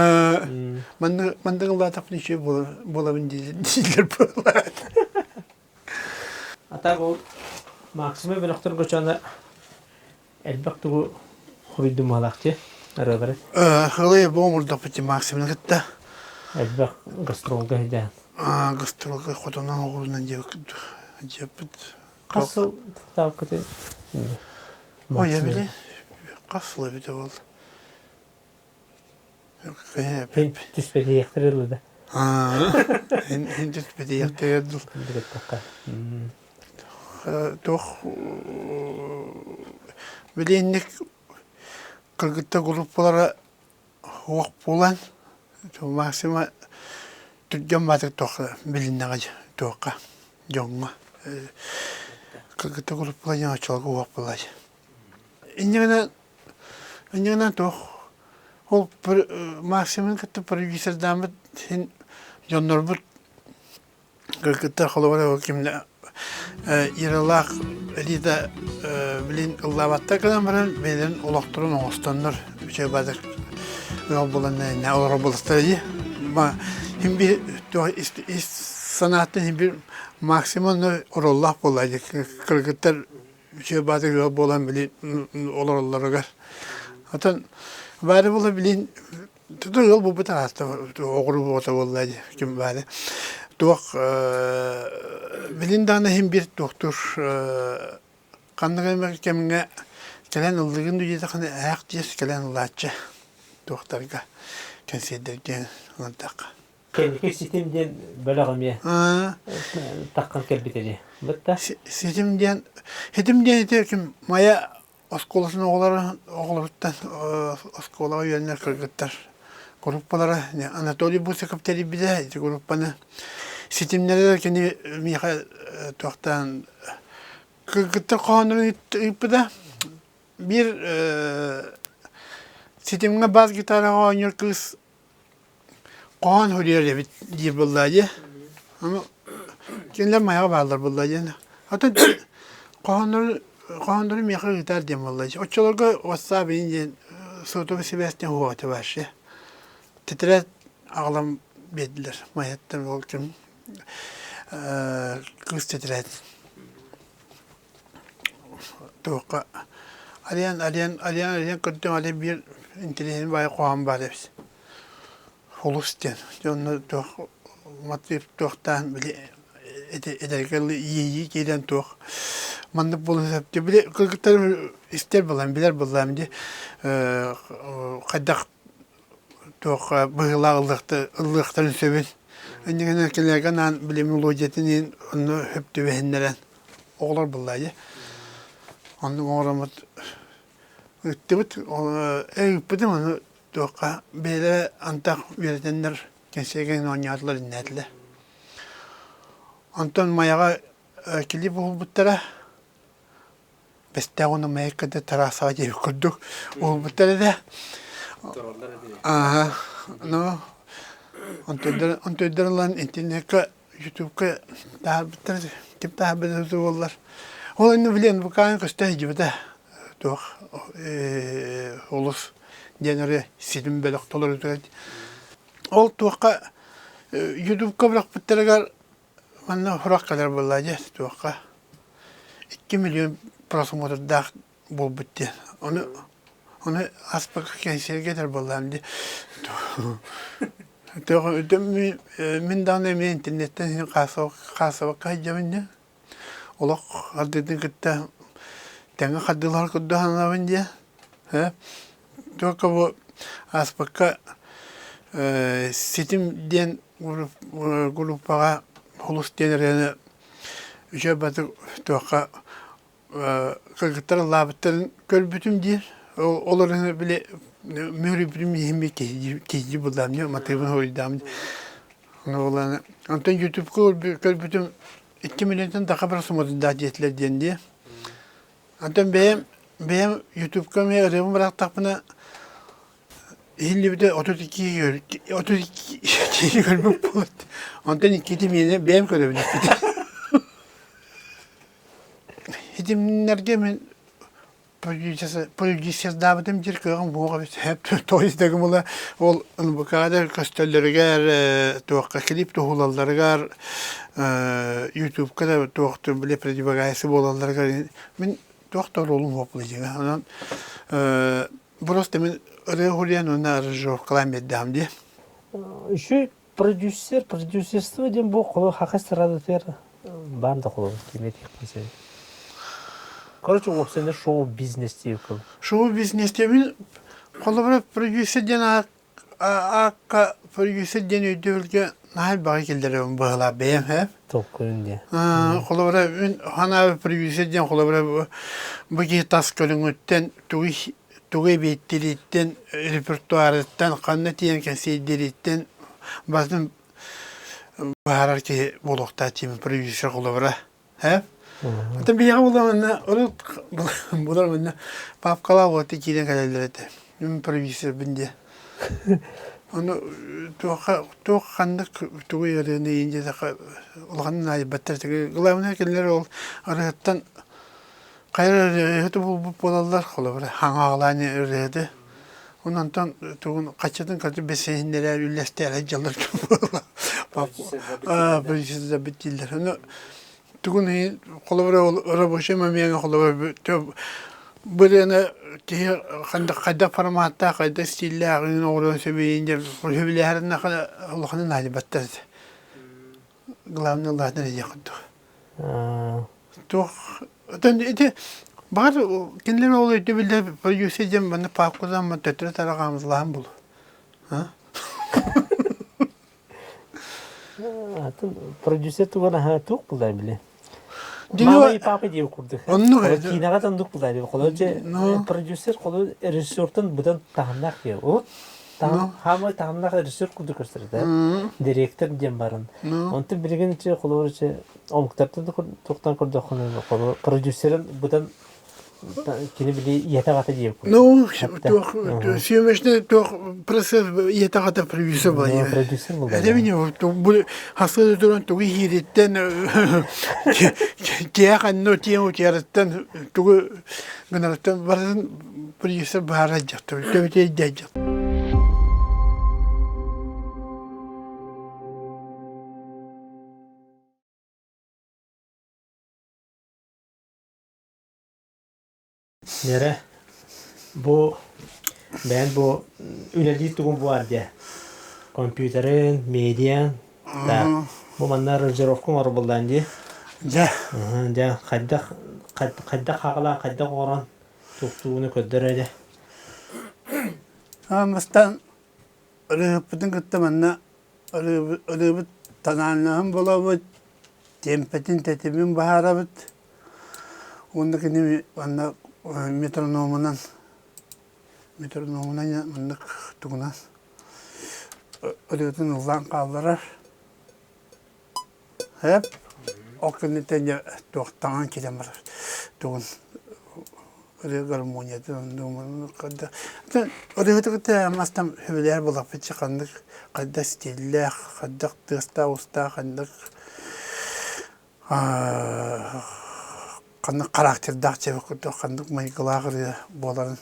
Маннык маннык ыллаатахпына үчүгэй буолабын дииллэр буоллар. А так ол Максима бөлөхтөргө чана элбэх тугу хоруйдумалаах дии ырыалары. Хылый бу омурдахпыт Максимны кытта. Элбэх гастролга сылдьан. Гастролга хотонон оҕурунан диэппит. Хас сыл таапкыты? Ой, я били хас сыл эбитэ буолла. Түспэтийэхтэр ылла да. Һин түспэтийэхтэр дыл. Туох билиинник кыргыттар группалара уох буолан максима түргэн баатык туох билиннэҕэ туохха дьоҥҥо кыргыттар группалара дьон оччолорго уох буолла Инньэ гынан туох ол Максимын кытта продюсердааммыт син дьоннорбут кыргыттар холобура ол кимнэ Иралаах Лида билин ыллаабаттар гынан баран бэйэлэрин олохторун оҥостоннор үчүгэй баадыр ыал буолан олорор буоллахтара дии. Хин биир ис санааттан хин биир Максим онно оруоллаах буолла дии кыргыттар үчүгэй баатыр ыал буолан били олороллоругар. Отон баары буола билин туту ыал буолбут араста оҕуру буота буолла дии ким баары. Туох билин даҕаны иһин биир туохтуур ханнык эмэ кэмҥэ кэлэн ыллыгын дуу диэтэххинэ ээх диэс кэлэн ылааччы туохтарга кэнсиэрдэргэ ылардахха. Кэнники ситим диэн бөлөх эмиэ таххан кэлбитэ дии. Бытта? Ситим диэн ситим диэн ити ким Майа оскуолатын оҕолоро оҕолоруттан оскуолаҕа үөрэнэр кыргыттар группалара Анатолий Бусиков тэрийбитэ ити группаны ситимнэрэ кини миэхэ туохтаан кыргыттар хоһооннорун ыыппыта биир ситимҥэ бас гитараҕа оонньуур кыыс Хоһоон суруйар эбит диир буоллаа дии. Ону кинилэр Майаҕа бааллар буоллаа диэн. Атын хоһооннору хоһооннору миэхэ ыытаар диэн буолла дии. Оччолорго WhatsApp иин диэн сотовый связь диэн суох этэ вообще. Тэтэрээт аҕалан биэрдилэр Майаттан ол ким кыыс тэтэрээт. Туохха Ариан Ариан Ариан Ариан көрдөм Ариан биир интэриэһинэй баайы хоһоон баар эбит. Олус диэн. Дьэ онно туох матыып туохтаан били эдэргэ иэйии киирэн туох маннык буолуон сөп. Били кыргыттар истэр буолан билэр буоллаам дии хайдах туох быһыылаах ыллыахтарын сөбүн. Иннигинэ кинилэргэ анаан били мелодиятын иһин онно сөп түбэһиннэрэн оҕолор буоллаа дии. Оннук оҥороммут ыыттыбыт. Ыыппытым ону туохха бэйэлэрэ антах үөрэтэннэр кэнсиэргэ оонньоотулар иннээтилэр. Онтон Майаҕа клип уһулбуттара. Бэстээх уонна Майа кытта трассаҕа диэбит курдук уһулбуттар этэ. Ааһа, ну, онтойдор ылан интернекка ютубка таһаарбыттар, ким таһаарбыта буоллар. Ол иннинэ билиэн букаан көстө сылдьыбыта. Туох олус диэн эрэ ситим бөлөх толорутугар. Ол туохха Ютубка бырахпыттарыгар манна сурах кэлэр буолла дьэ туохха 2 миллион просмотрдаах буолбут диэн. Ону ону аспакка кэнсиэргэ этэр буоллаам дии. Мин даҕаны эмиэ интернеттэн хаасабакка сылдьабын дии. Олох хардыытын кытта тэҥҥэ хардыылаһар курдук сананабын дии. Только бу ааспакка Ситим диэн группаҕа Хулус диэн ырыаны үчүгэй батык туохха кыргыттар ыллаабыттарын көрбүтүм диир. Ол ырыаны били мүһүрүйбүтүм иһин киһи буллаам дии, матыыбын суруйдаам. Онтон ютубка көрбүтүм 2 миллионтан таха просмотрдаах диэтилэр диэн дии. Онтон бэйэм бэйэм ютубка эмиэ ырыабын бырахтахпына иһиллибитэ 32 32 киһи көрбүт буолат. Онтон иккити миэнэ бэйэм көрөбүн иккити. Хитимнэргэ мин продюсердаабытым диир кыаҕым суох эбит. То есть дагымыла ол НБК-да көстөллөрүгэр туохха клип туһулалларыгар ютубка да туох били продвигайсы буолалларыгар мин туох да оруолум суох буолла Онон просто мин ырыа уһуйан уонна аранжировкалаан биэрдэҕим дии. Еще Продюсер, продюсерство диэн бу холо хаха эстрадатыгар баар да холобур кимиэ тиэхпин Короче, уопсайынан шоу-бизнес диэбит Шоу-бизнес диэбин холобура продюсер диэн аакка продюсер диэн өйдөбүлгэ наһаа элбэҕи киллэрэбин быһыылаах бэйэм ээ. Толкуйун диye. Холобура мин ханаабы продюсер диэн холобура бу киһи тас көрүҥүттэн тугу тугу эбиэттириттэн, репертуарыттан, ханна тиийэн кэнсиэрдириттэн барытын быһаарар киһи буолуохтаах диибин продюсер холобура. Ээ? Оттон биһиэхэ буолла урут булар манна папкалаах уота киирэн кэлэллэр этэ. Мин продюсербын диye. Ону туохха туох ханнык тугу ыарыыны иин диэтэххэ улаханын аайбаттар. Главное кинилэр ол ырыһыттан Хайа ырыаһыты булбут буолаллар, холобура, хаҥаалаан ырыаһыты. Онон тугун хаччатын кытта бэсиһиннэрэ үллэстээрэ дьаллар буолла. Продюсердар дииллэр. Ону тугун холобура ол рабочий момеҥа холобура бырыаны киһи хайдах форматтаах, хайдах стиллээх оҥоруон сөбүйін диэн сөбүлэһэрин улаханын наадыйбаттар этэ. Главное улаатан иһиэх курдук. Туох оттон ити баҕар кинилэр ол өйдөбүллэр продюсер диэн манна паапкалаан төттөрү тараҕаамылаан булу. Атын продюсер туган аһа туох булар били. Мама и папа диye курдук. Оннук. Киинэҕэ оннук булар били. Холо же продюсер холо режиссертан быдан таһымнаах диye. Ол хаамай таһымнаах режиссер курдук көрсөрдө. Директор диэн барын. Онтон билигин холобур омуктартан туохтан көрдөххүнэ холобур продюсерын быдан кини били ийэтэ-аҕата диир Ну, туох съемочный туох процесс ийэтэ-аҕата продюсер буолар. Продюсер буолар. Это меня бу хасыды туран тугу иһириттэн тиэх анно тиэн утиарыттан тугу гынарыттан барытын продюсер баара дьахтар төбөтө дьахтар. Нэрэ, бу бэйэн бу үлэлиир тугун буолар диэ. Компьютерын, медиан, да, бу манна аранжировка оҥорбуллаан дии. Дьэ. Дьэ, хайдах хайдах хаҕалаан, хайдах оҥорон туохтуугуну көрдөрө дьэ. Бастаан ырыаһыппытын кытта манна ырыабыт тональноһын булабыт, темпэтин, тэтимин быһаарабыт. Уонна кини манна метрономунан метрономунан маннык тугунан ырыатын ыллаан хаалларар. Эп ол кэнниттэн дьэ туох таҥан киирэн барар тугун ырыа гармониятын ырыаһыты кытта мастан сөбүлэһэр буоллахпыт ханнык хайдах стиллээх хайдах тыастаах-уустаах ханнык ханнык характердаах дьиэ курдук ханнык майгылаах ырыа буоларын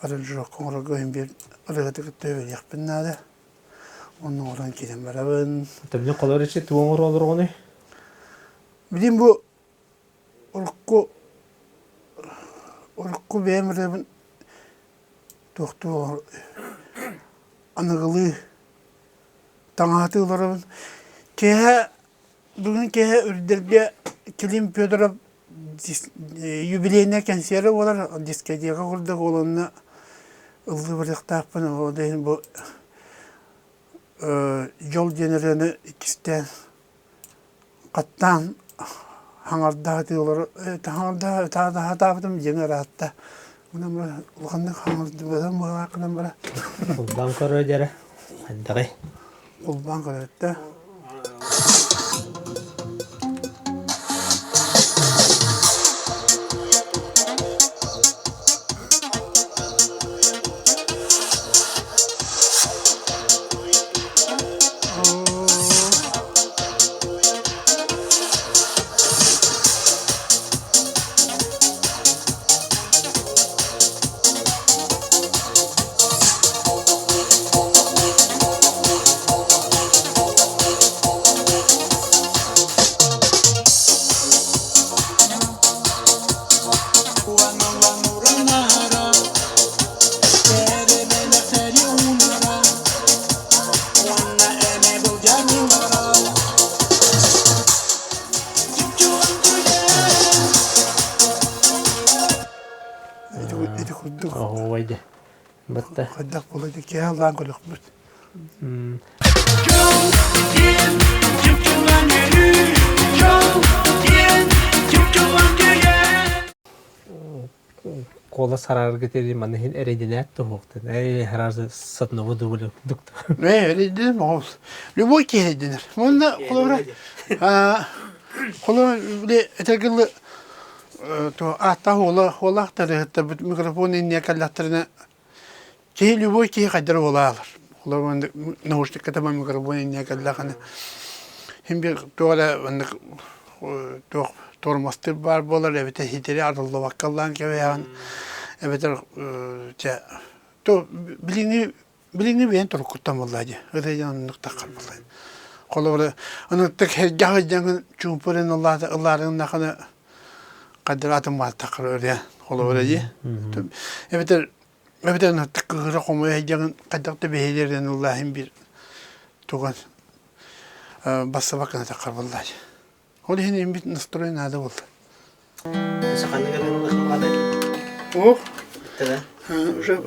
аранжировка оҥорорго иһин биир ырыаһыты кытта сөбүлэһиэхпин наада. Онно оҥорон киирэн барабын. Төбүнү холор ичи тугу оҥоро олороҕунуй? Билим бу урукку урукку бэйэм ырыабын туохтуу аныгылыы таҥаһатыы олоробун. Киэһэ бүгүн киэһэ Үрдэлгэ Клим Федоров юбилейнай кэнсиэрэ буолар, дискотека курдук ол онно ыллыы барыахтаахпын. Ол да иһин бу дьол диэн ырыаны иккистээн хаттаан хаҥардаатыы олоро хаҥардаатаабытым дьиҥ ыраатта. Онон бара улаханнык хаҥардыбатым быһыылаах бара. Улбаан көрө дьэрэ хайдаҕый? Улбаан көрөттө. Ити курдук. Оһуобай дьэ. Батта. Хайдах буолай киһи аллаан көрөхпүт. Куолас хараарга тири манна иһин эрэйдэнээт туһуохтан. Эй, хараарда сатнабы дубулю дук. Ээ, эрэйдэнэр моҕус. Любой киһи эрэйдэнэр. Уонна холобура, холобура, били этэргилы ааттаах уола уолаахтар микрофон инниэ кэллэхтэринэ киһи любой киһи хайдар уолаалар. Холобура, наушникка таба микрофон инниэ кэллэхинэ син биир туох эрэ маннык туох тормозтуур баар буолар эбэтэр ситэри арыллыбакка ыллаан кэбиһэҕин эбэтэр чэ то билиҥҥи билиҥҥи бэйэн туруккуттан буоллаа дии ырыа диэн оннук таххар буоллаа холобура онуттак сэргэх сылдьаҥҥын чуумпуран ыллаата ыллаарыҥнахына хайдах атын бааттаххар ырыа холобура дии эбэтэр эбэтэр онуттак кыыһыра хомуйа сылдьаҥҥын хайдах да бэһиэлэринэн ыллааһын биир туган бассабаккына таххар буоллаа дии Ол иһин иммит настрой наада буолла. Ох, уже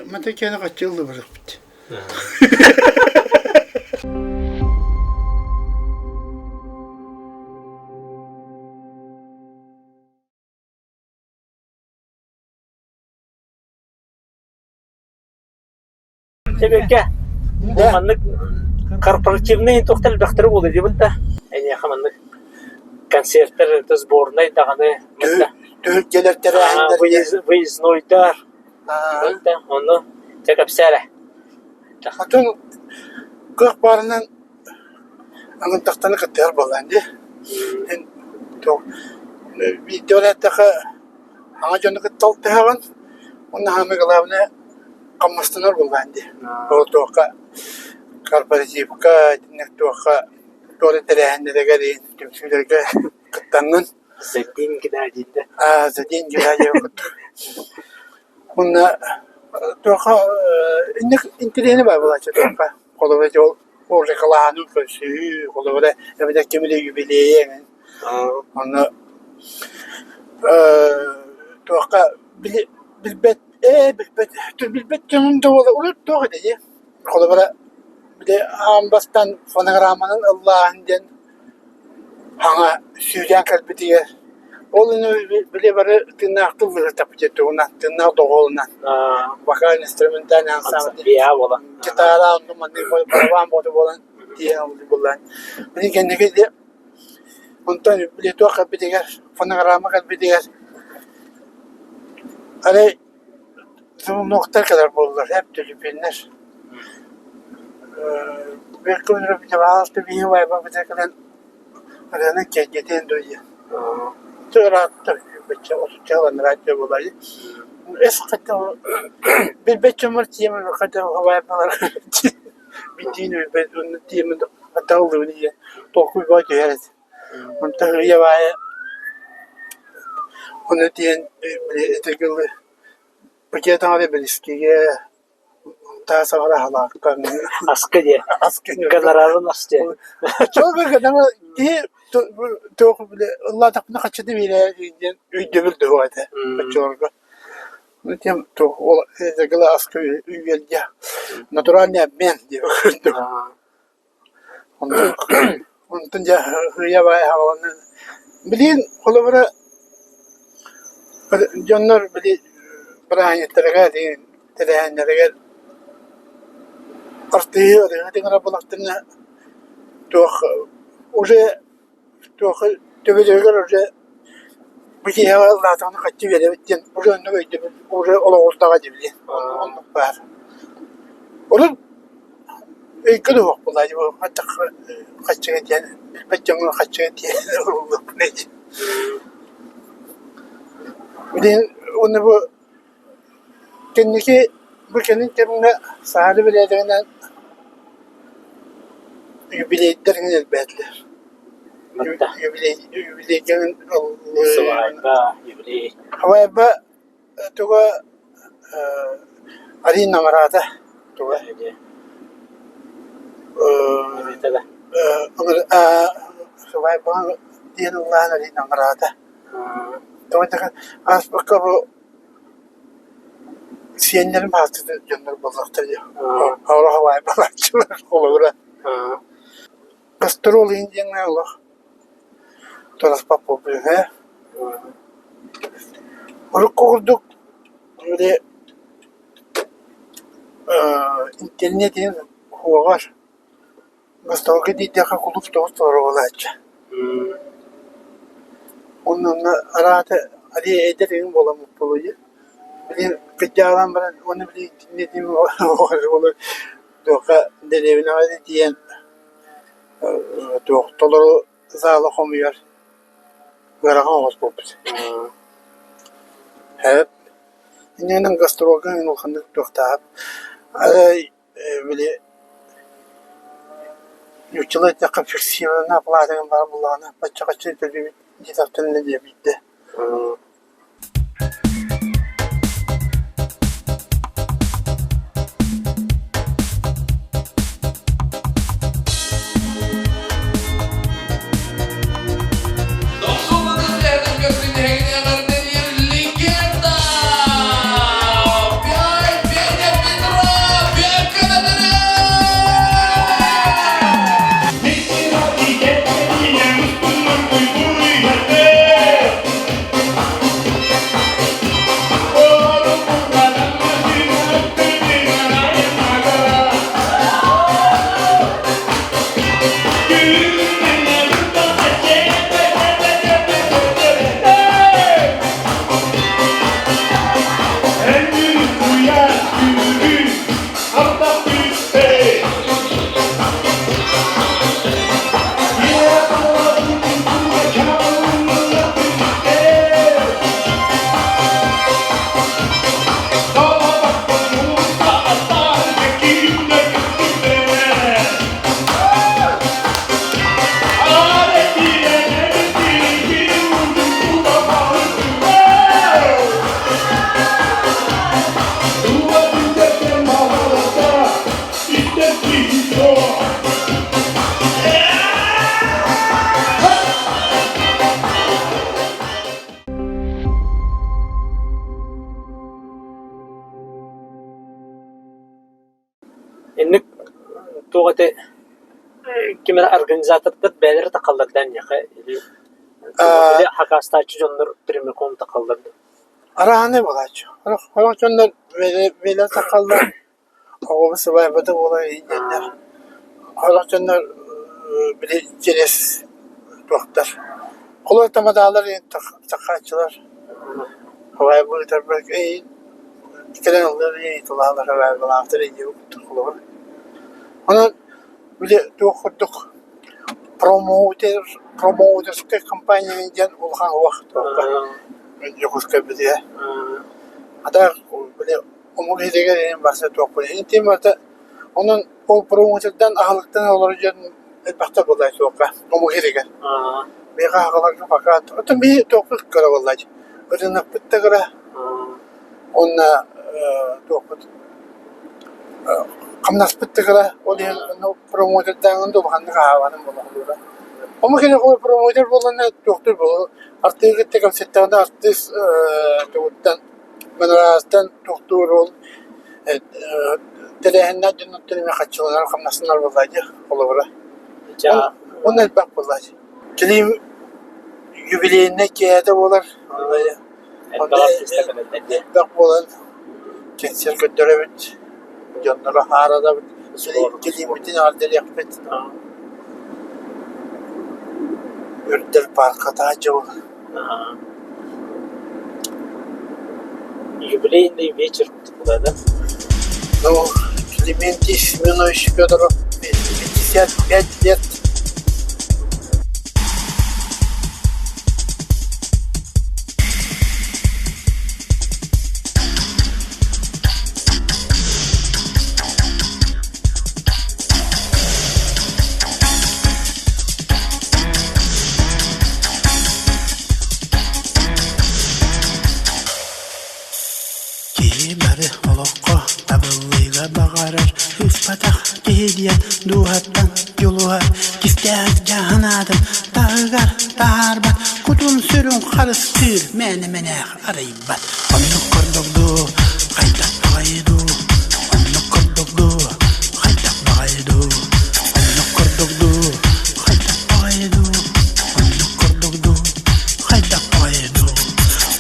мата киэнэ хаччыллы барыппыт. Чэбэкэ, бу маннык корпоративнай туохтар элбэхтэрэ буолуо диэбит да, эйиэхэ маннык концертэр, это сборнай даҕаны Түһүлгэлэр тэрээһиннэргэ выезднойдар ону дьэ кэпсээ эрэ. Атын кыах баарынан аҥынтахтаны кыттыһар буоллаҕын дии. Эн туох биирдэ эттэххэ Аҕа дьону кытта алтыһаҕын уонна саамай главное хамнастанар буоллаҕын дии. Ол туохха корпоративка итинник туохха туох да тэрээһиннэригэр иһин түмсүүлэргэ кыттаҥҥын За деньги да диэн да Аа за деньги да диэн курдук. Уонна туохха инник интэриэһинэй баар буолааччы туохха холобура ити ол рекламаны көрсүһүү холобура эбэтэр ким эрэ юбилейа эҥин Онно туохха били билбэт ээ билбэт билбэт дьонум да буола урут туох этэй дии холобура били аан бастаан фонограмманан ыллааһын диэн саҥа сүүрээн кэлбитигэр ол иһин били бары тыыннаахтыы ыллыыртаппыт тугунан тыыннаах доҕуһуолунан вокально-инструментальный ансамбль гитара онно маннык барабан буолан тиийэн ыллыыр Били кэнники Онтон били туох кэлбитигэр, фонограмма кэлбитигэр арай звонуктар кэлэр буоллулар, эп түлүпүөннэр. кэлэн ырыаны киэргэтиэн дуо диэн. Ырааттар бачча отучча ылан буолаайы. Эс хотя билбэт дьоммор тиийэн хотя Биирдиин өлбөт уонна тиэмэ хаттаҕыллыбын ийэ толкуй бөҕө түһэр этэ. Онтон ырыа баайа ону тиийэн били этэргэ дылы пакет аҥара бэлискигэ таас аҥара халаакка Аска диэ. Аска Гонорарын ас диэ. Оччолорго гонорар киһи туох били ыллаатахпына хаччыта биэрээр диэн өйдөбүл да суох этэ оччолорго. Тем туох этэргэ дылы аска үөрдэ натуральный обмен диэбит курдук. Онтон дьэ ырыа баайа хааланан билигин холобура дьоннор били бырааһынньыктарыгар тэрээһиннэригэр артыыһы ырыаһыт ыҥырар буоллахтарына туох уже туох төбөлөрүгэр уже бу киэһэҕэ ыллаатаҕына хаччы биэрэбит диэн уже оннук өйдөбүл уже олоҕурдаҕа дии билигин оннук баар. Урут Өйгө да суох буоллаа дии хаччыга диэн билбэт дьоҥҥо хаччыга диэн уһуллуохпун дии. Билигин уонна бу кэнники бу кэлин кэмҥэ саһары бэлиэтигинэн юбилейдар эҥин элбээтилэр. Юбилей юбилейга Сыбаайба, юбилей. Сыбаайба туга Арина Марата туга сыбаайбаҕа диэн ыллаан Арина Марата тоҕо диэтэххэ ааспыкка бу сиэннэрим хаалтыта дьоннор буоллахтар дии оҕолор сыбаайбалааччылар холобура гастрол иһин диэҥҥэ олох Тораспат буолбут ээ. Урукку курдук били интернет иһин уоҕар остуолга тиийдэххэ кулууп тоҕус толору буолааччы. Уонна онно араата арыый эдэр эҥин буоламмыт буолуо дии. Билигин кырдьаҕалаан баран уонна били интернет иһин уоҕар туохха дэриэбинэҕэ тиийэн туох толору Саала хомуйар ыарахан оҕус буолбут. Эп иннинэн гастролга улаханнык туохтаах арай били нууччалыы эттэххэ фиксированная оплата баар буоллаҕына бачча-хачча төлүүбүт диэтэхтэринэ диэбиттэ. Дохсун көрсүн эһигини эҕэрдэлиир легенда! Петя Петров! Hey! Инник туох этэй ким эрэ организатордар бэйэлэрэ тахаллар да эйиэхэ или или хакаастааччы дьоннор прямиком тахаллар да Араанай буолааччы. Сорох дьоннор бэйэлэрэ тахаллар Оҕобут сыбаайбата буолан иһинньэннэр, сорох дьоннор били через туохтар холуой тамадаалар сахааччылар сыбаайба ыытарбар кэлэн ыллыыр ыйыталаһаллар сыбаайбалаахтар диэбит холобур. Онон били туох курдук промоутер промоутерскай компания диэн улахан уох туохха Дьокуускай битигэ. Ата били Омук иһитигэр иһин барса туохпун. Ити барыта Онон ол промоутердан аһылыктан олорор дьон элбэхтэ буоллай суохха омук иһигэр. Миэхэ аһаҕаларга пока оттон биһи туохпут кыра буоллач ырыынакпыт да кыра уонна туохпут хамнаспыт да кыра ол иһин промоутердааҥын да улаханнык аһаабатым буолуохтуура. Омук иһин промоутер буоллаҕына туохтуур буолуо артыыһы кытта кэпсэттэҕинэ артыыс тугуттан Маныраастан туохтуур уол тэрээһиннээх дьоннортон эмиэ хаччыланар хамнастанар буоллаа дии холобура. Уонна элбэх буоллаа дии. Кини юбилейнай киэһэтэ буолар. Элбэх буолан кэнсиэр көрдөрөбүт, дьоннору аарадабыт, килииммитин эҕэрдэлиэхпит. Үрдэл паарката дьыл Юбилейный вечер куда, да? Ну, Климентий Семенович Федоров 55 лет. Киһи бары олоххо табыллыыга баҕарар, ыыспатах киһи диэн дууһаттан дьулуһар, кистээх дьаһанаатын таһыгар таһаарбат, кутун-сүрүн харыстыыр мээнэ-мэнээх арыйбат. Оннук курдук дуу, хайдах баҕайы дуу, оннук курдук дуу, хайдах баҕайы дуу, оннук курдук дуу, хайдах баҕайы дуу, оннук курдук дуу, хайдах баҕайы дуу.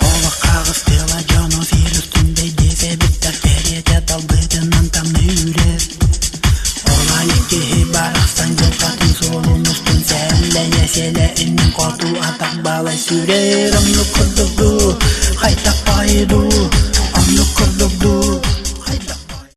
Олох хаҕыс тыала дьону сиир устун бэйдиэс эбиттэр кэриэтэ талбытынан тамныы үрэр. Ол аайы киһи барахсан дьылҕатын суолун устун сэллэйэ сиэлэ иннин хоту атах балай сүүрэр оннук курдук дуу, хайдах баҕайы дуу, оннук курдук дуу, хайдах баҕайы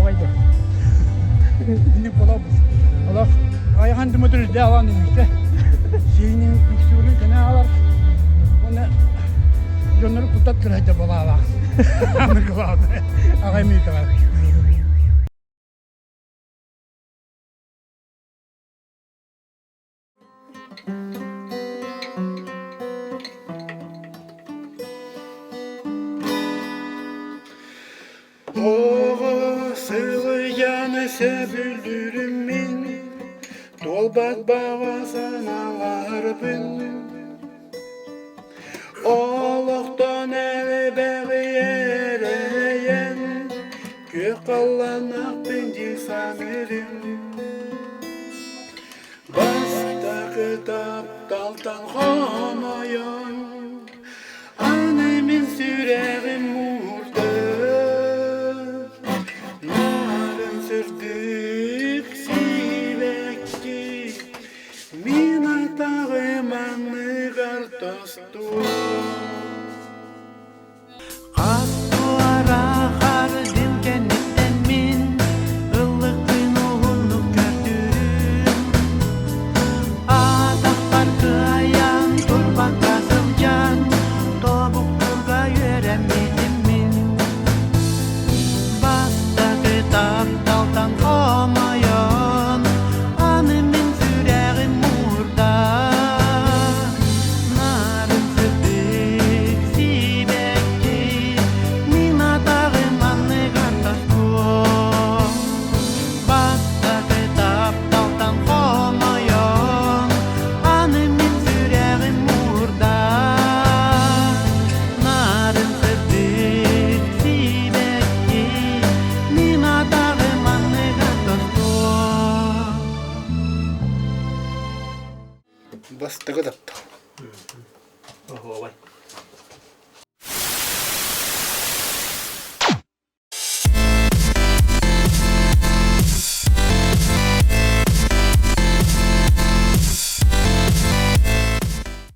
Оһуобайда. Инник буолабыт. Олох айахан дымытыр үрдэ алан инникте. Сиинин үксүүрүн кэнэ алар. Уонна дьоннору куттат кыраһыта буолаалаах. Аны главное. Аҕай миикалар. Оҕо сылыйан сөбүлүүрүм мин, туолбат баҕа санааларбын. Олохтон элбэҕи эрэйэн, күөх халлааннаахпын дии саныырым. Бастакы тапталтан хомойон, аны мин сүрэҕим муурдар. Нарын сырдык сибэкки мин атаҕым анныгар тостуо. Хас туора хардым кэнниттэн мин ыллыкпын уһуннук көрдүм. Атахпар кыайан турбакка сылдьан тобуктурга үөрэммитим мин. Бастакы тапталтан хомойон, аны мин сүрэҕим муурда. Нарын сырдык сибэкки, мин атаҕым анныгар тостуо. Бастакы тапталтан хомойон, аны мин сүрэҕим муурда. Нарын сырдык сибэкки, мин атаҕым анныгар тостуо. Бастакы таптал. Оһуобай.